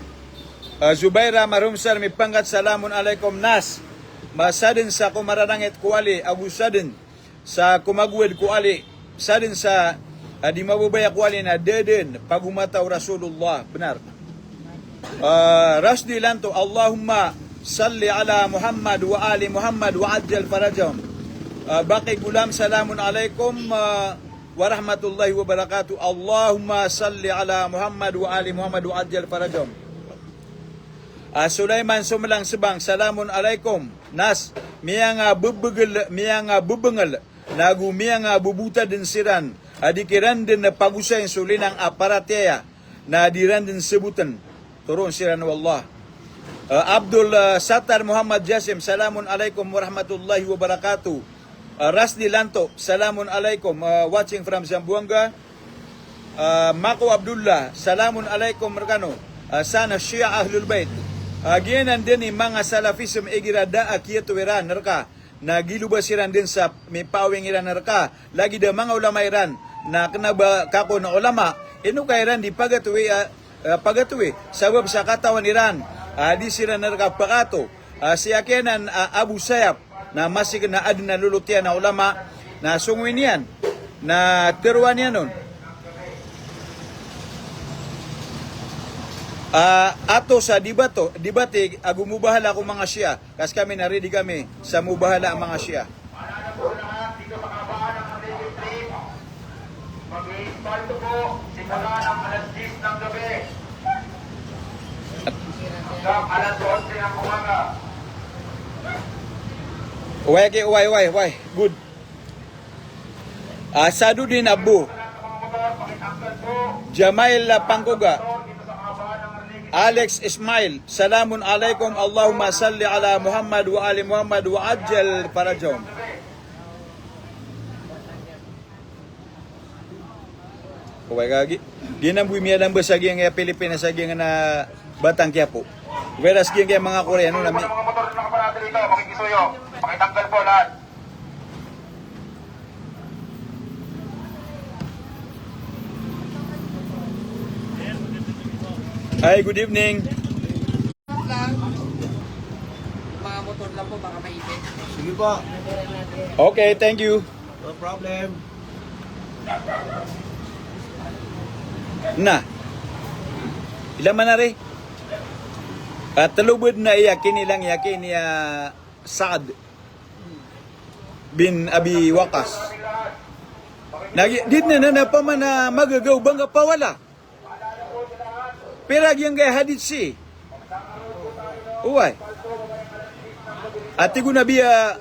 Ah, Zubaira Marumsar Mipangkat, salamun alaikum. Nas, ma sadn sa komararangit ko Ali ago sadn sa komagowad ko Ali, sadn sa, ah, di mababaya ko Ali na da dn pagomata o Rasulullah. Bnar. Ah, Rasdi Lanto, Allahumma salli ala Muhammad wa ali Muhammad wa ajjal farajahum. Ah, Baqi Gulam, salamun alaikum, ah, warahmatullahi wabarakatuh. Allahumma salli ala Muhammad wa ali Muhammad wa ajjal farajahum. Ah, Sulaiman Sumlang Sebang, salamun alaikum. Nas, miyanga bebegel, miyanga bebengel, nago miyanga bebota den siran a di kiran den pagosayin so linang a paratiyaya na di ran den seboten. Toron siran o Allah. Ah, Abdul, ah, Sattar Muhammad Jasim, salamun alaikum warahmatullahi wabarakatuh. Ah, Rasdi Lanto, salamun alaikum. Ah, watching from Zamboanga. Ah, Mako Abdullah, salamun alaikum rkano. Ah, san a Shia Ahlul Bait. Ah, giyanan den i manga Salafism igira da a kiyatowi ran rka na giloba siran den sa mipaawing iran rka, lagid a manga ulama iran, na kena ba kako na ulama, ino ka iran di pagatowi, ah, ah, pagatowi, sabap sa katawan iran a di siran rka pakato. Ah, si akiyanan, ah, Abu Sayyaf, na masik na aden a lolot iyan a ulama, na songowi niyan, na teroan iyan on. Ah, ato sa dibato, dibati ago mobahala ko manga Shia. Ka skami na ready kami sa mobahala a manga Shia. Mag-iispalto po, simula ng alas diyes ng gabi hanggang alas onse ng umaga. Wai, okay, wai, wai, wai. Good. Ah, Sadudin Abu. Jamail Pangkuga. Alex Ismail, salamun alaikum, Allahumma salli ala Muhammad wa ali Muhammad wa ajjal farajahum. Oway ka gi-, giyanan bo i miyalamba sa giyangkaya Pilipinas, sa giyangkaya Batang Quiapo. Whereas giyangkaya manga Koreano na mi- Mga motor na nakaparada rito, makikisuyo. Pakitanggal po lahat. Hi, good evening. Mga motor lang po, baka maipit. Sige po. Okay, thank you. No problem. Na. Ila man ari? Ah, telo bo den a iyakin, ilang iyakin iya Saad bin Abi Waqqas. Na gi-, di den a, na, na pman a magagaw ba ngka pawala. Pira giyangkaya hadith sii? Oway. A tig o Nabi a,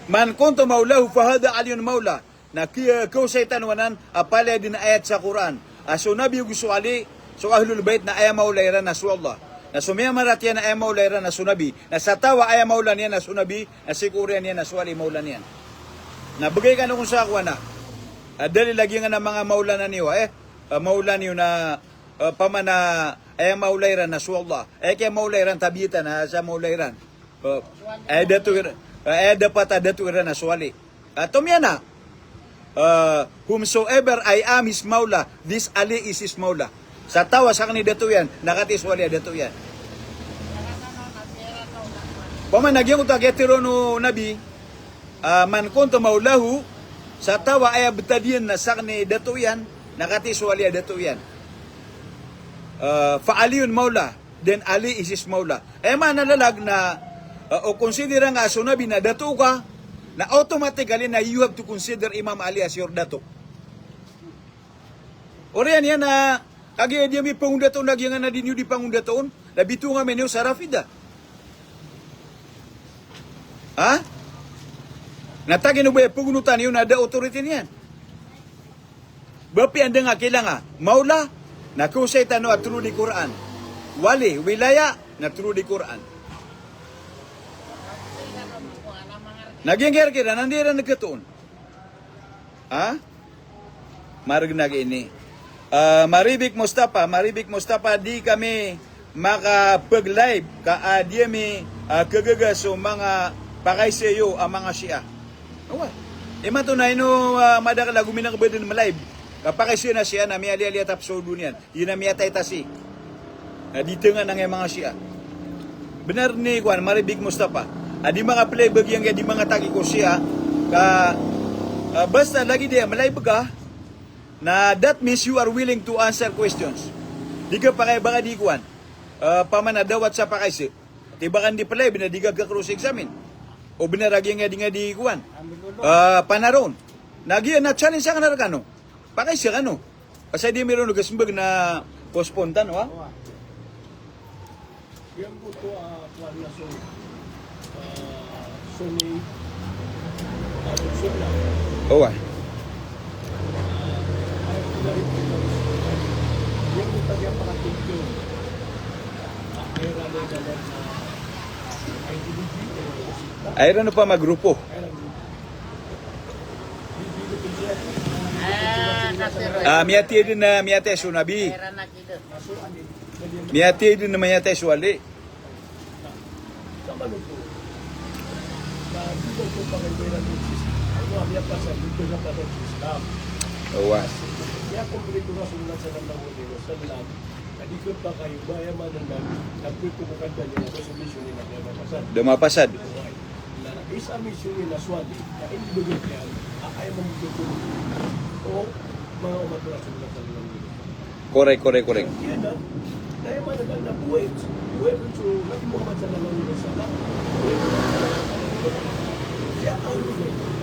"Man kuntu maulahu fahadha Aliyun maula." Na kiya-, kaosay tano anan a palaya den a ayat sa Qur'an a so Nabi ago so Ali, so Ahlul Bayt na aya maula iran na so Allah. Na so miyamaratiyaya na aya maula iran na so Nabi. Na sa taw a aya maula niyan na so Nabi, na sii ko oriyan iyan na so Ali maula niyan. Na bgay kano kon sa kowan a, ah, dalil a giyangkanan a manga maulana niyo, eh, ah, maula niyo na, ah, pamana, aya maula iran na so Allah. Aya kiyamaula iran tabiatan a sa maula iran. Ah, aya dato iran, ah, aya dapat a dato iran na so Ali. Ah, tomiyan a, ah, "Whomsoever I am his maula, this Ali is his maula." Sa taw a sakn i dato iyan, na katii so Ali a dato iyan. Pamana giyangkoto a kiyatharoa o Nabi, ah, "Man kuntu maulahu," sa taw a aya btad iyan na sakn i dato iyan, na katii so Ali a dato iyan. Ah, "Fa Aliyun maula," then Ali is his maula. Aya maana lalag na, ah, o consider nga so Nabi na dato ka, na automatically na you have to consider Imam Ali as your dato. Oriyan iyan na kagiya di ami pangondato na giyangkanan a di niyo di pangondato, na bitonga mi niyo sa Rafida. Ha? Na tagi niyo ba pagnotan iyo na da authority niyan. Ba piya anda nga kilang a maula, na kaosay tano a through the Quran. Wali, wilaya, na through the Quran. Na giyangkaya kiran, anda iran katoon? Ha? Marg na gini. Ah, Maribik Mustafa, Maribik Mustafa, di kami makapag-live ka a di ami, ah, kagaga so manga pakaiza iyo a manga Shia. Oway. Imanto na ino, ah, madakl a gominakba dn ma-live ka pakaiza na Shia na miyalialiya tapos so doniya niyan. Iyan a miyatay tasi. Na di tngan angkaya manga Shia. Bnar ni kowan, Maribik Mustafa. A di makaplay ba giyangkaya di manga taki ko Shia. Ka, ah, basta lagid iyan a ma-live ka, na that means you are willing to answer questions. Di ka pakay baka di kowan. Ah, pamana dawat sa pakaiza. Ti baka di play, bnar di ka cross examine. O bnar a giyangkaya di nga di kowan. Ah, panaron. Na giya na challenge sa kano rkano. Pakaiza kano. Asay di mi ron kasmbag na postpone tano, ha? Giyangkoto a kowan na so, ah, so ni, ah, so na. Oway. Giyangkoto a giya para picture. Ay, ran o pa magrupo. Ah, miyathay dn na miyatay so Nabi. Miyathay dn na miyatay so Ali. Oway. Da mapasad. Korek, korek, korek.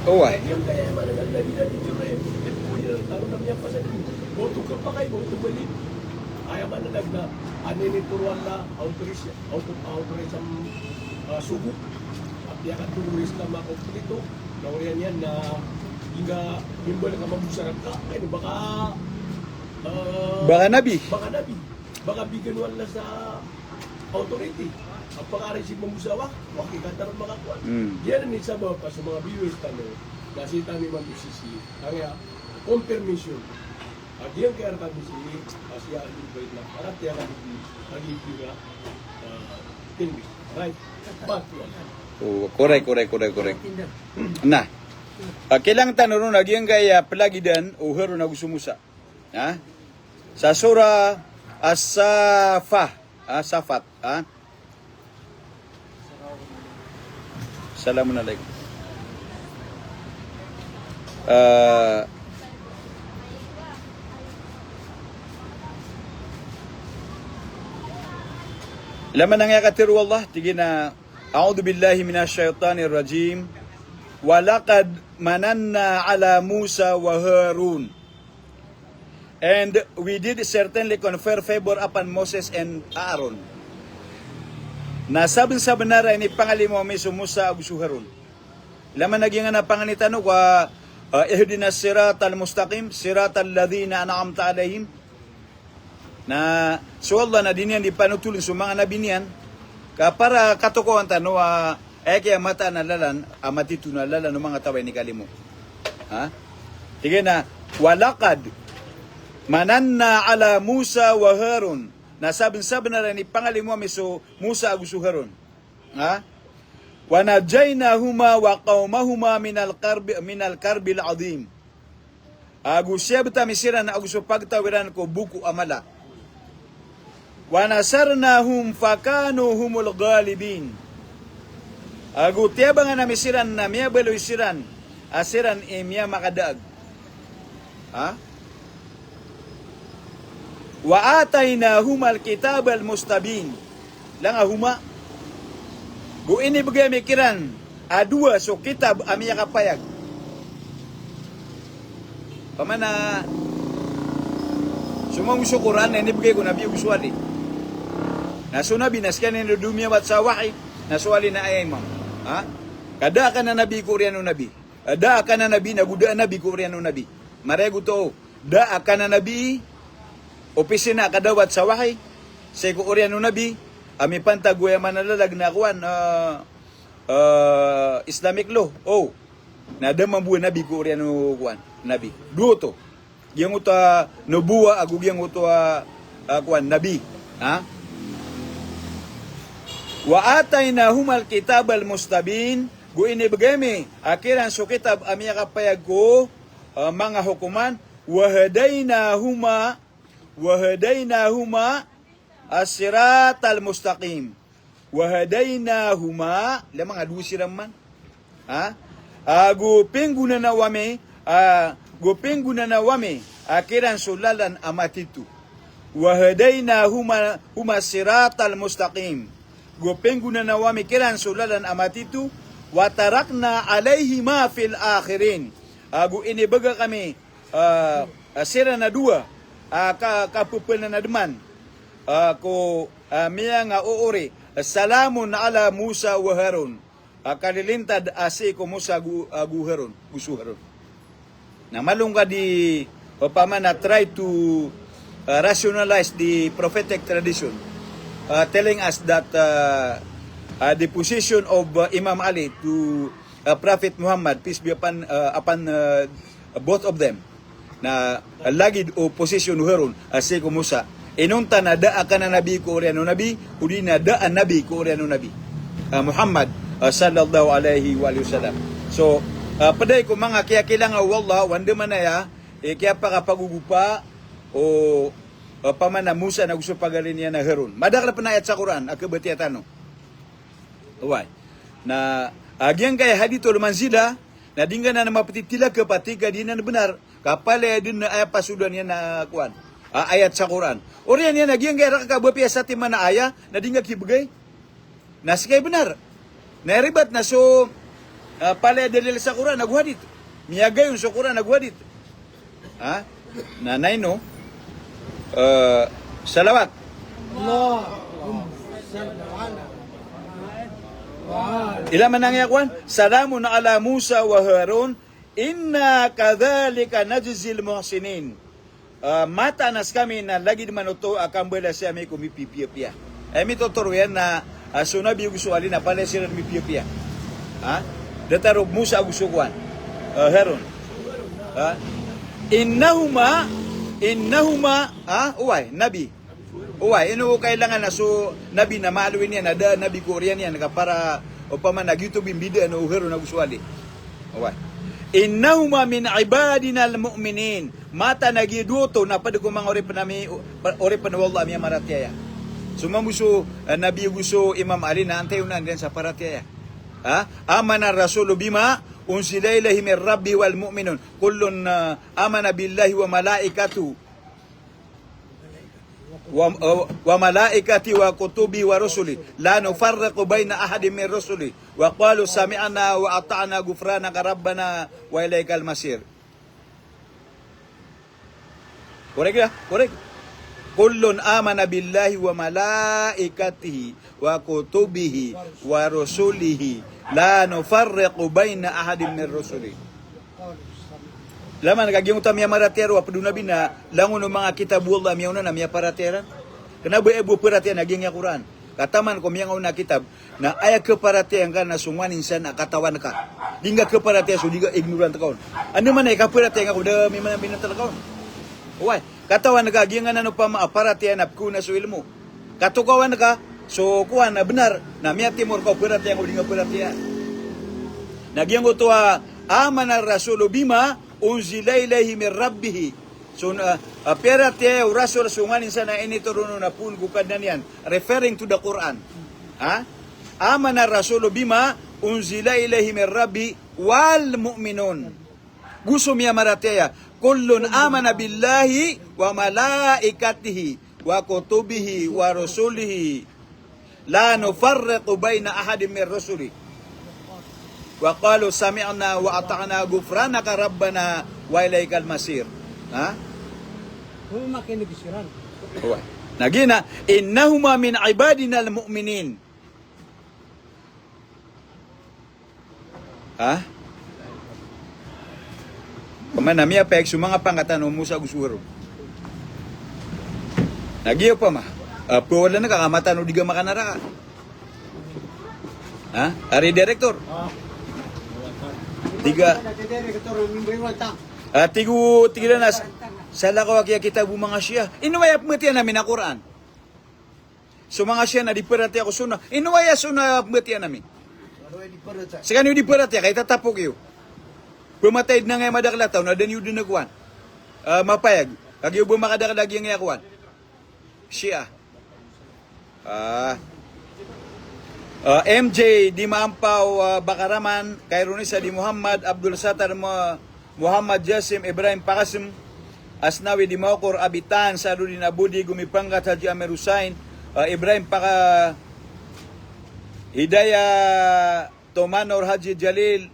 Oway. Aya maana na, anini toroan na, authorize, author-, authorized a, ah, sogo. Apiya ka terorista makomplito, na oriyan iyan na ingga mimbal ka mambo sa rangka, ay, baka, ah, baka nabi. Baka nabi. Baka bigan o Allah sa authority. Apakari si mambo sa wak, wak i katar makakowan. Hmm. Giyanan i sabap a so manga viewers tano, na sii tano mambo sisii, angkaya confirmation. A giyangkaya rkami sii, a si Ahlul Bait na paratiyaya kami di, a di pira, ah, kinbi. Right. But, oh, korek, korek, korek, korek. Na. Ah, kailangan tano ron a giyangkaya plagidan o Harun ago so Musa. Ha? Sa Surah As-Saffat. Ah, Saffat. Ha? Salamun alaikum. Ah, ilay man angkaya katharo o Allah, tig iyan a, "A'udhu billahi minash shaitanir rajim. Wa laqad mananna ala Musa wa Harun." And we did certainly confer favor upon Moses and Aaron. Na sabnsabnar a inipangalimo ami so Musa ago so Harun. Ilay man a giyangkanan a pangni tano ko, ah, ihdinas siratal mustaqim, siratal ladhina an'amta alaihim. Na so Allah na di niyan di panotoln so manga nabi niyan, ka para katokawan tano a, aya kiyamataan a lalan, a matito na lalan o manga taw a inikalimo. Ha? Tig iyan a, "Wa laqad mananna ala Musa wa Harun." Na sabnsabnar a inipangalimo ami so Musa ago so Harun. Ha? "Wa najjaynahuma wa qawmahuma minal karbi, minal karbil adhim." Ago siyabt ami siran ago so pagtaw iran ko boko a mala. "Wa nasarnahum fakanu humul ghalibin." Ago tiyabangan ami siran na miyabaloy siran a siran i miyamakadaag. Ha? "Wa ataynahumal kitabal mustabin." Langa huma. Go inibgay ami kiran a dowa so kitab a miyakapayag. Pamana, so manga so Qur'an na inibgay ko Nabi ago so wali. Na so Nabi na skaniyan i domiyabat sa wahi, na so wali na aya imam. Ha? Ka da a kananabi ko oriyan o Nabi. Da a kananabi na go da a nabi ko oriyan o Nabi. Marayag oto, da a kananabi, opisina a kadabat sa wahi, sii ko oriyan o Nabi, a mipantag ko aya manalalag na kowan, ah, ah, Islamic law. O, na da mambo a nabi ko oriyan o kowan, Nabi. Dowa oto. Giyangkoto a nubuwa ago giyangkoto a, a, kowan, nabi. Ha? "Wa ataynahumal kitabal mustabin." Go inibgay ami a kiran so kitab a miyakapayag ko, a, manga hokoman. "Wa hadaynahuma, wa hadaynahuma as-siratal mustaqim." "Wa hadaynahuma," lama nga dowa siran man. Ha? Ago pinggonanaw ami, a, go pinggonanaw ami a kiran so lalan a matito. "Wa hadaynahuma, huma siratal mustaqim." Go pinggonanaw ami kiran so lalan a matito. "Wa tarakna alayhima fil akhirin." Ago inibgay ami, a, a, siran a dowa, a, ka, kapepenanadman, a, ko, a, miyangaoori, "Salamun ala Musa wa Harun." A, kalilintad a sii ko Musa ago, ago Harun, go so Harun. Na malo nga di, opama na try to, uh, rationalize the prophetic tradition, uh, telling us that, uh, uh, the position of, uh, Imam Ali to, uh, Prophet Muhammad, peace be upon, uh, upon, uh, both of them, na lagid o posisyon o Harun a sii ko Musa. Inonta na da a kananabi ko oriyan o Nabi, odi na da a nabi ko oriyan o Nabi, a, Muhammad, a, sallallahu alaihi wa alihi wasallam. So, a, pd aya ko manga kiyakilangan o Allah, o andamanaya i kiyapakapagogopa o, a, paman a Musa na go so pagari niyan a Harun. Madakl pn a ayat sa Qur'an a kabatiya tano. Oway. Na, a, giyangkaya hadithul manzilah, na di ngka nan maptitilaka pati ka di nan bnar. Ka palaya dn a aya pasodan iyan a kowan. A, ayat sa Qur'an. Oriyan iyan a giyangkaya rk ka ba piya satiman a aya, na di ngka kibgay. Na ska i bnar. Na aya ribat na so, a, palaya dalil sa Qur'an ago hadith. Miyagayon so Qur'an ago hadith. Ha? Na naino, e, salawat. Allahumma salli ala Muhammad wa ala Ila man angaya kowan, "Salamun ala Musa wa Harun, inna kadhalika najzil muhsinin." E, mataan a skami na lagid man oto a kambalasi ami ko mipipiyapiya. Aya mitotoro iyan na, a, so Nabi ago so Ali na palaya siran mipiyapiya. Ha? Datar o Musa ago so kowan, e, Harun. Ha? Innahuma, innahuma, ha? Oway, Nabi. Oway, ino kailangan a so Nabi na maaloy niyan a da a nabi ko oriyan iyan ka para opama na giyoto bimbidaan o Harun ago so Ali. Oway. Innahuma min ibadinal mu'minin. Mataan a giya dowa oto na pd ko manga oripn ami, oripn o Allah a miyamaratiyaya. So mambo so, e, Nabi ago so Imam Ali na antayoon iran sa paratiyaya. Ha? Amanar rasulu bima unzila ilaihi mir rabbihi wal mu'minun. Kullun, e, amana billahi wa malaikatihi wa, wa malaikatihi wa kutubihi wa rusulihi. La nufarriqu baina ahadin min rusulihi. Wa qalu sami'na wa ata'na ghufranaka rabbana wa ilaikal masir. Korek ya? Korek. Kullun amana billahi wa malaikatihi wa kutubihi wa rusulihi. La nufarriqu baina ahadin min rusulihi. Laman ka giyangkoto a miyamaratiyaya roo a pd o Nabi na langon o manga kitab o Allah a miyaona na miyaparatiyaya iran. Kna ba aya bo paratiyaya na giyangkaya Qur'an. Kataman ko miyangaoona a kitab, na aya kaparatiyaya ngka na so nganin san a katawan ka. Di ngka kaparatiyaya so di ka, ignorant ka on. Anda man i kaparatiyaya ngka ko da miman-, minantal ka on. Oway, katawan ka, giyangkanan opama a paratiyaya na pkhaona so ilmo. Katokawan ka so kowan a bnar, na miyatimor ka o paratiyaya ko di ngka paratiyaya. Na giyangkoto a, "Amana rasulu bima unzila ilayhi min rabbihi." So, ah, ah, piyaratiyaya o Rasul so nganin san a initoron on a poon ko Kadnan iyan, referring to the Quran. Ha? "Amana rasulu bima unzila ilayhi min rabbi wal mu'minun." Go so miyamaratiyaya, "Kullun amana billahi wa malaikatihi wa kutubihi wa rusulihi." "La nufarriqu baina ahadin min rusuli. Wa qalu sami'na wa ata'na ghufranaka rabbana wa ilaikal masir." Ha? Huma kini bisiran. Oway. Na giya na, "Innahuma min ibadinal mu'minin." Ha? Pman a miyapayag so manga pangkat tano o Musa ago so Harun. Na giya opama, ah, pawala ngka ka mata o di ka makanaraka. Ha? Ari director. Di ka, ah, tig o, tig iran a, salakaw aki a kitab o manga Shia. Ino aya pmbatiya ami na Quran? So manga Shia na di paratiyaya ko Sunnah. Ino aya Sunnah a pmbatiya ami? Skaniyo di paratiyaya, ka itatapok iyo. Pmatay dn angkaya madakl a taw na da niyo dn kowan, ah, mapayag. Kagiya o ba makadakl a giyangkaya kowan, Shia. Ah. Ah, M J di Maampaw, ah, Bakaraman, Kaironisa di Muhammad, Abdul Sattar, Ma-, Muhammad Jasim, Ibrahim Pakasm, Asnawi di Maokor, Abitan, Sadudin Abudi, Gomipangkat, Haji Amir Hussain, ah, Ibrahim Paka-, Hidayah, Tomanor, Haji Jalil,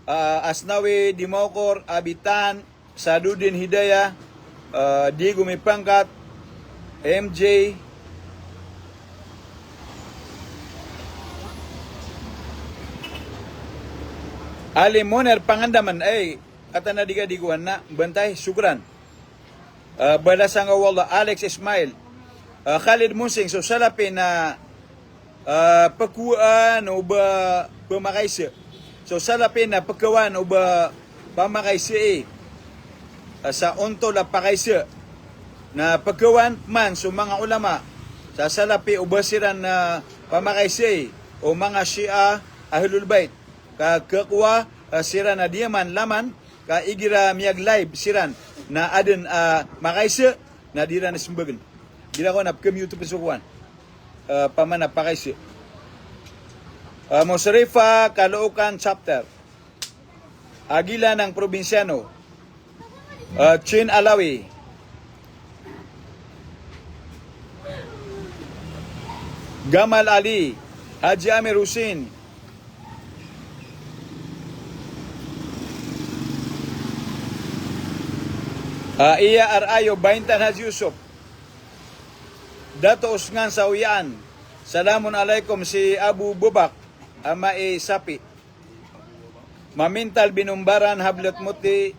ah, Asnawi di Maokor, Abitan, Sadudin Hidayah, ah, di Gomipangkat, M J, Ali Moner Pangandaman, ay, katan a di ka di kowan na, bantay, shukran. Ah, balasan ka o Allah, Alex Ismail. Ah, Khalid Munsing, so Salafi na, ah, pkowaan o ba pamakaisa. So Salafi na pkowaan o ba pamakaisa i, ah, sa ontol a pakaisa. Na pkowaan man so manga ulama sa Salafi o ba siran na pamakaisa i o manga Shia Ahlul Bait. Ka khakowa, ah, siran a di man laman, ka igira miyag-live siran na adn a makaisa, na di ran smbagn. Igira ko na pkhamute pn so kowan, ah, pman a pakaisa. Ah, Musrifa, Caloocan chapter. Agilan ang probinsyano. Ah, Chin Alawi. Gamal Ali, Haji Amir Hussein. Ah, Iya Arayo, Baintan Haji Yusuf. Dato Usngan Sawian. Salamun alaikum si Abu Bubak, Ama i Sapi. Mamintal Binumbaran, Hablat Muti.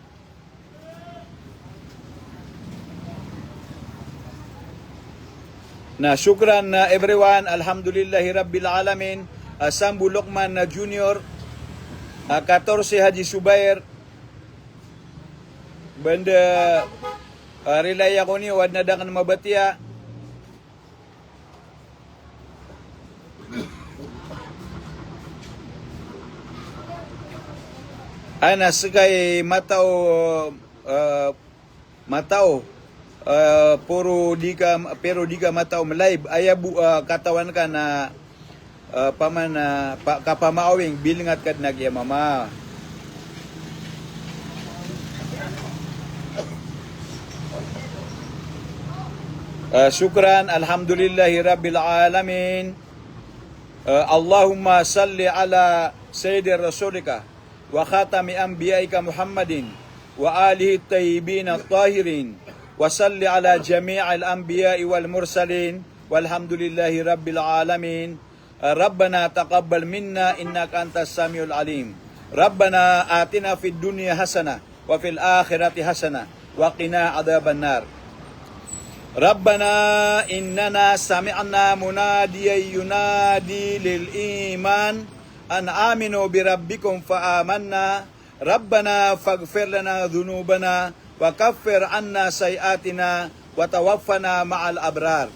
Na shukran, ah, everyone. Alhamdulillahi Rabbil Alamin. Ah, Sambo Lokman, ah, Junior. Ah, katorse Haji Subair. Banda, ah, rilai ako niyo, adn a da akn mabatiya. Ana, ska i matao, eh, matao, eh, poro di ka, pero di ka matao malive. Aya bo, eh, katawan ka na, eh, paman, eh, pa, kapamaawing, bilingat ka dn a giyamama. Eh, shukran, alhamdulillahi rabbil alamin. Eh, Allahumma salli ala sayyidi rasulika wa khatami anbiyaika Muhammadin wa alihi tayyibin tahirin, wa salli ala jami'il anbiya'i wal mursalin, walhamdulillahi rabbil alamin. Rabbana taqabbal minna innaka antas samiul alim. Rabbana atina fid dunya hasanah wa fil akhirati hasanah wa qina adzaban nar. ربنا إننا سمعنا مناديا ينادي للإيمان أن آمنوا بربكم فآمنا ربنا فاغفر لنا ذنوبنا وكفر عنا سيئاتنا وتوفنا مع الأبرار.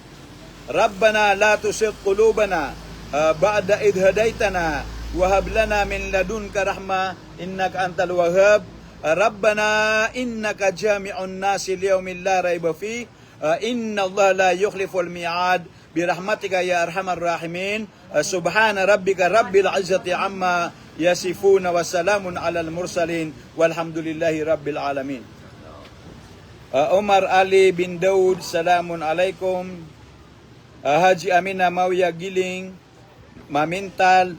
ربنا لا تزغ قلوبنا، آه، بعد إذ هديتنا وهب لنا من لدنك رحمة إنك أنت الوهاب. آه، ربنا إنك جامع الناس ليوم لا ريب فيه. آه، إن الله لا يخلف الميعاد. برحمتك يا أرحم الراحمين. آه، سبحان ربك رب العزة عما يصفون وسلام على المرسلين والحمد لله رب العالمين. Ah, Omar Ali bin Daud, salamun alaikum. Ah, Haji Amina Mawiya Giling, Mamintal.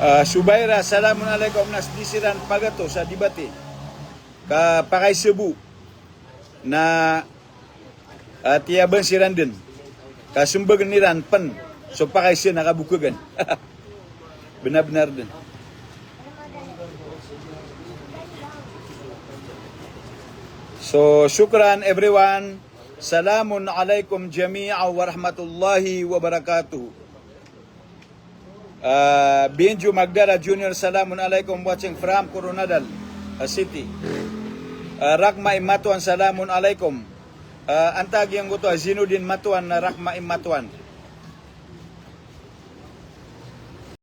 Ah, Subaira, salamun alaikum. Na sii siran pagato sa Dibati. Ka pakaiza bo na, ah, tiyaban siran dn. Ka sombagn iran pn so pakaiza na kabokagan. Bnar-bnar dn. So, shukran everyone. Salamun alaikum jami'an wa rahmatullahi wa barakatuh. Ah, Binjo Magdala Junior, salamun alaikum, watching from Koronadal, ah, City. Ah, Rakma Imatuan, salamun alaikum. Ah, antaa giyangkoto a Zinodin Matuan na Rakma Imatuan.